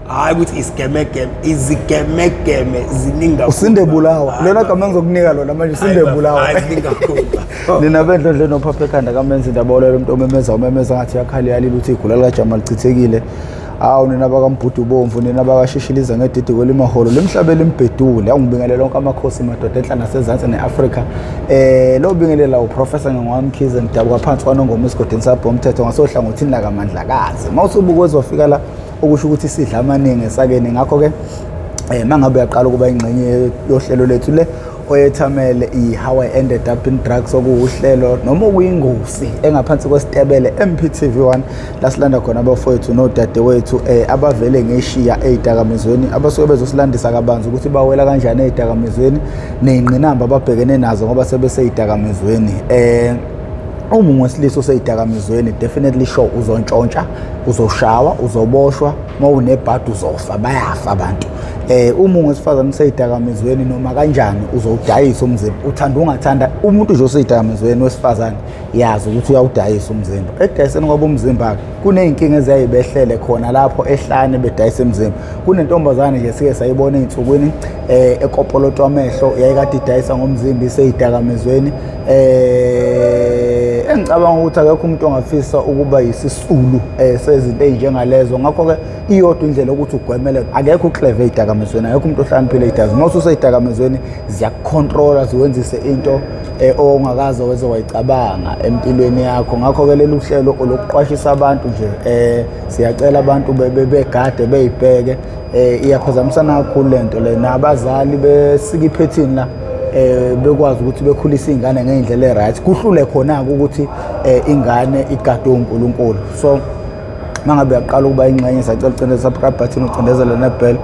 hayi ukuthi isigemegeme, izigemegeme ziningi kakhulu. Usinde bulawa lona gama engizokunika lona manje, usinde bulawa. Hayi ziningi kakhulu. Nina bendlondle nophapha ekhanda kamenzi indaba olele umuntu omemeza umemeza ngathi yakhala yalila uthi igula likaJama lichithekile. Awu nina bakaMbhudu bomvu, nina bakashishiliza ngedidi kwelimaholo lemhlaba elimbhedule. Awungibingelela lonke amakhosi madoda enhla nasezansi ne-Afrika. Lo bingelela uProfessor Ngengwami Mkhize, ngidabuka phansi kwaNongoma esigodini sabhomthetho ngasohlangothini lakaMandlakazi. Mawusubuka wezofika la okusho ukuthi sidla amaningi esakeni, ngakho-ke mangabe uyaqala ukuba ingxenye yohlelo lethu le oyethamele i-How I Ended Up in Drugs, okuwuhlelo noma okuyingosi engaphansi kwesitebele MPTV1, la silanda khona abafowethu nodadewethu abavele ngeshiya ey'dakamizweni, abasuke bezosilandisa kabanzi ukuthi bawela kanjani ey'dakamizweni ney'ngqinamba ababhekene nazo ngoba sebesey'dakamizweni. Uma ungowesilisa osey'dakamizweni, definitely sure uzontshontsha, uzoshawa, uzoboshwa, uma unebhadi uzofa, bayafa abantu. Uma ungowesifazane usey'dakamizweni noma kanjani uzowudayisa umzimba, uthanda ungathanda, umuntu nje osey'dakamizweni wesifazane yazi ukuthi uyawudayisa umzimba. Ekudayiseni kwabo umzimba-ke kuney'nkinga eziyayibehlele khona lapho ehlane bedayisa umzimba. Kunentombazane nje sike sayibona ey'nsukwini ekopolotwa amehlo, yayikade idayisa ngomzimba isey'dakamizweni. Engicabanga ukuthi akekho umuntu ongafisa ukuba yisisulu sezinto ezinjengalezo. Ngakho-ke iyodwa indlela yokuthi ugwemele, akekho ukleve ey'dakamizweni, akekho umuntu ohlakaniphile ey'dakamizweni. Uma ususey'dakamizweni ziyakukhontrola, ziwenzise into ongakaze weze wayicabanga empilweni yakho. Ngakho-ke lolu hlelo olokuqwashisa abantu nje, siyacela abantu begade beyibheke. Iyaphazamisana kakhulu lento le, nabazali besika iphethini la, bekwazi ukuthi bekhulise iy'ngane ngey'ndlela e-right, kuhlule khona-ke ukuthi ingane igadwe uNkulunkulu. So mangabe uyaqala ukuba ingxenye, sacela ucindezela subscribe button, ucindezele nebell.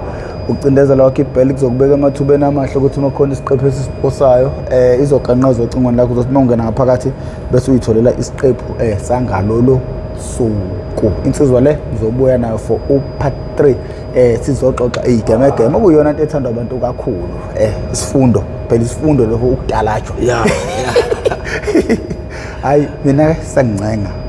Ukucindezela kwakho ibell kuzokubeka emathubeni amahle ukuthi uma khona isiqephu esisiposayo izoganqaza ocingweni lakho, uzothi uma ungena ngaphakathi bese uyitholela isiqephu sangalolo suku. Insizwa le ngizobuya nayo for u-part 3, sizoxoxa iyigemegeme okuyiyona into ethandwa abantu kakhulu, isifundo phela, isifundo lokho ukutalajwa. Hayi, mina ke sengincenga.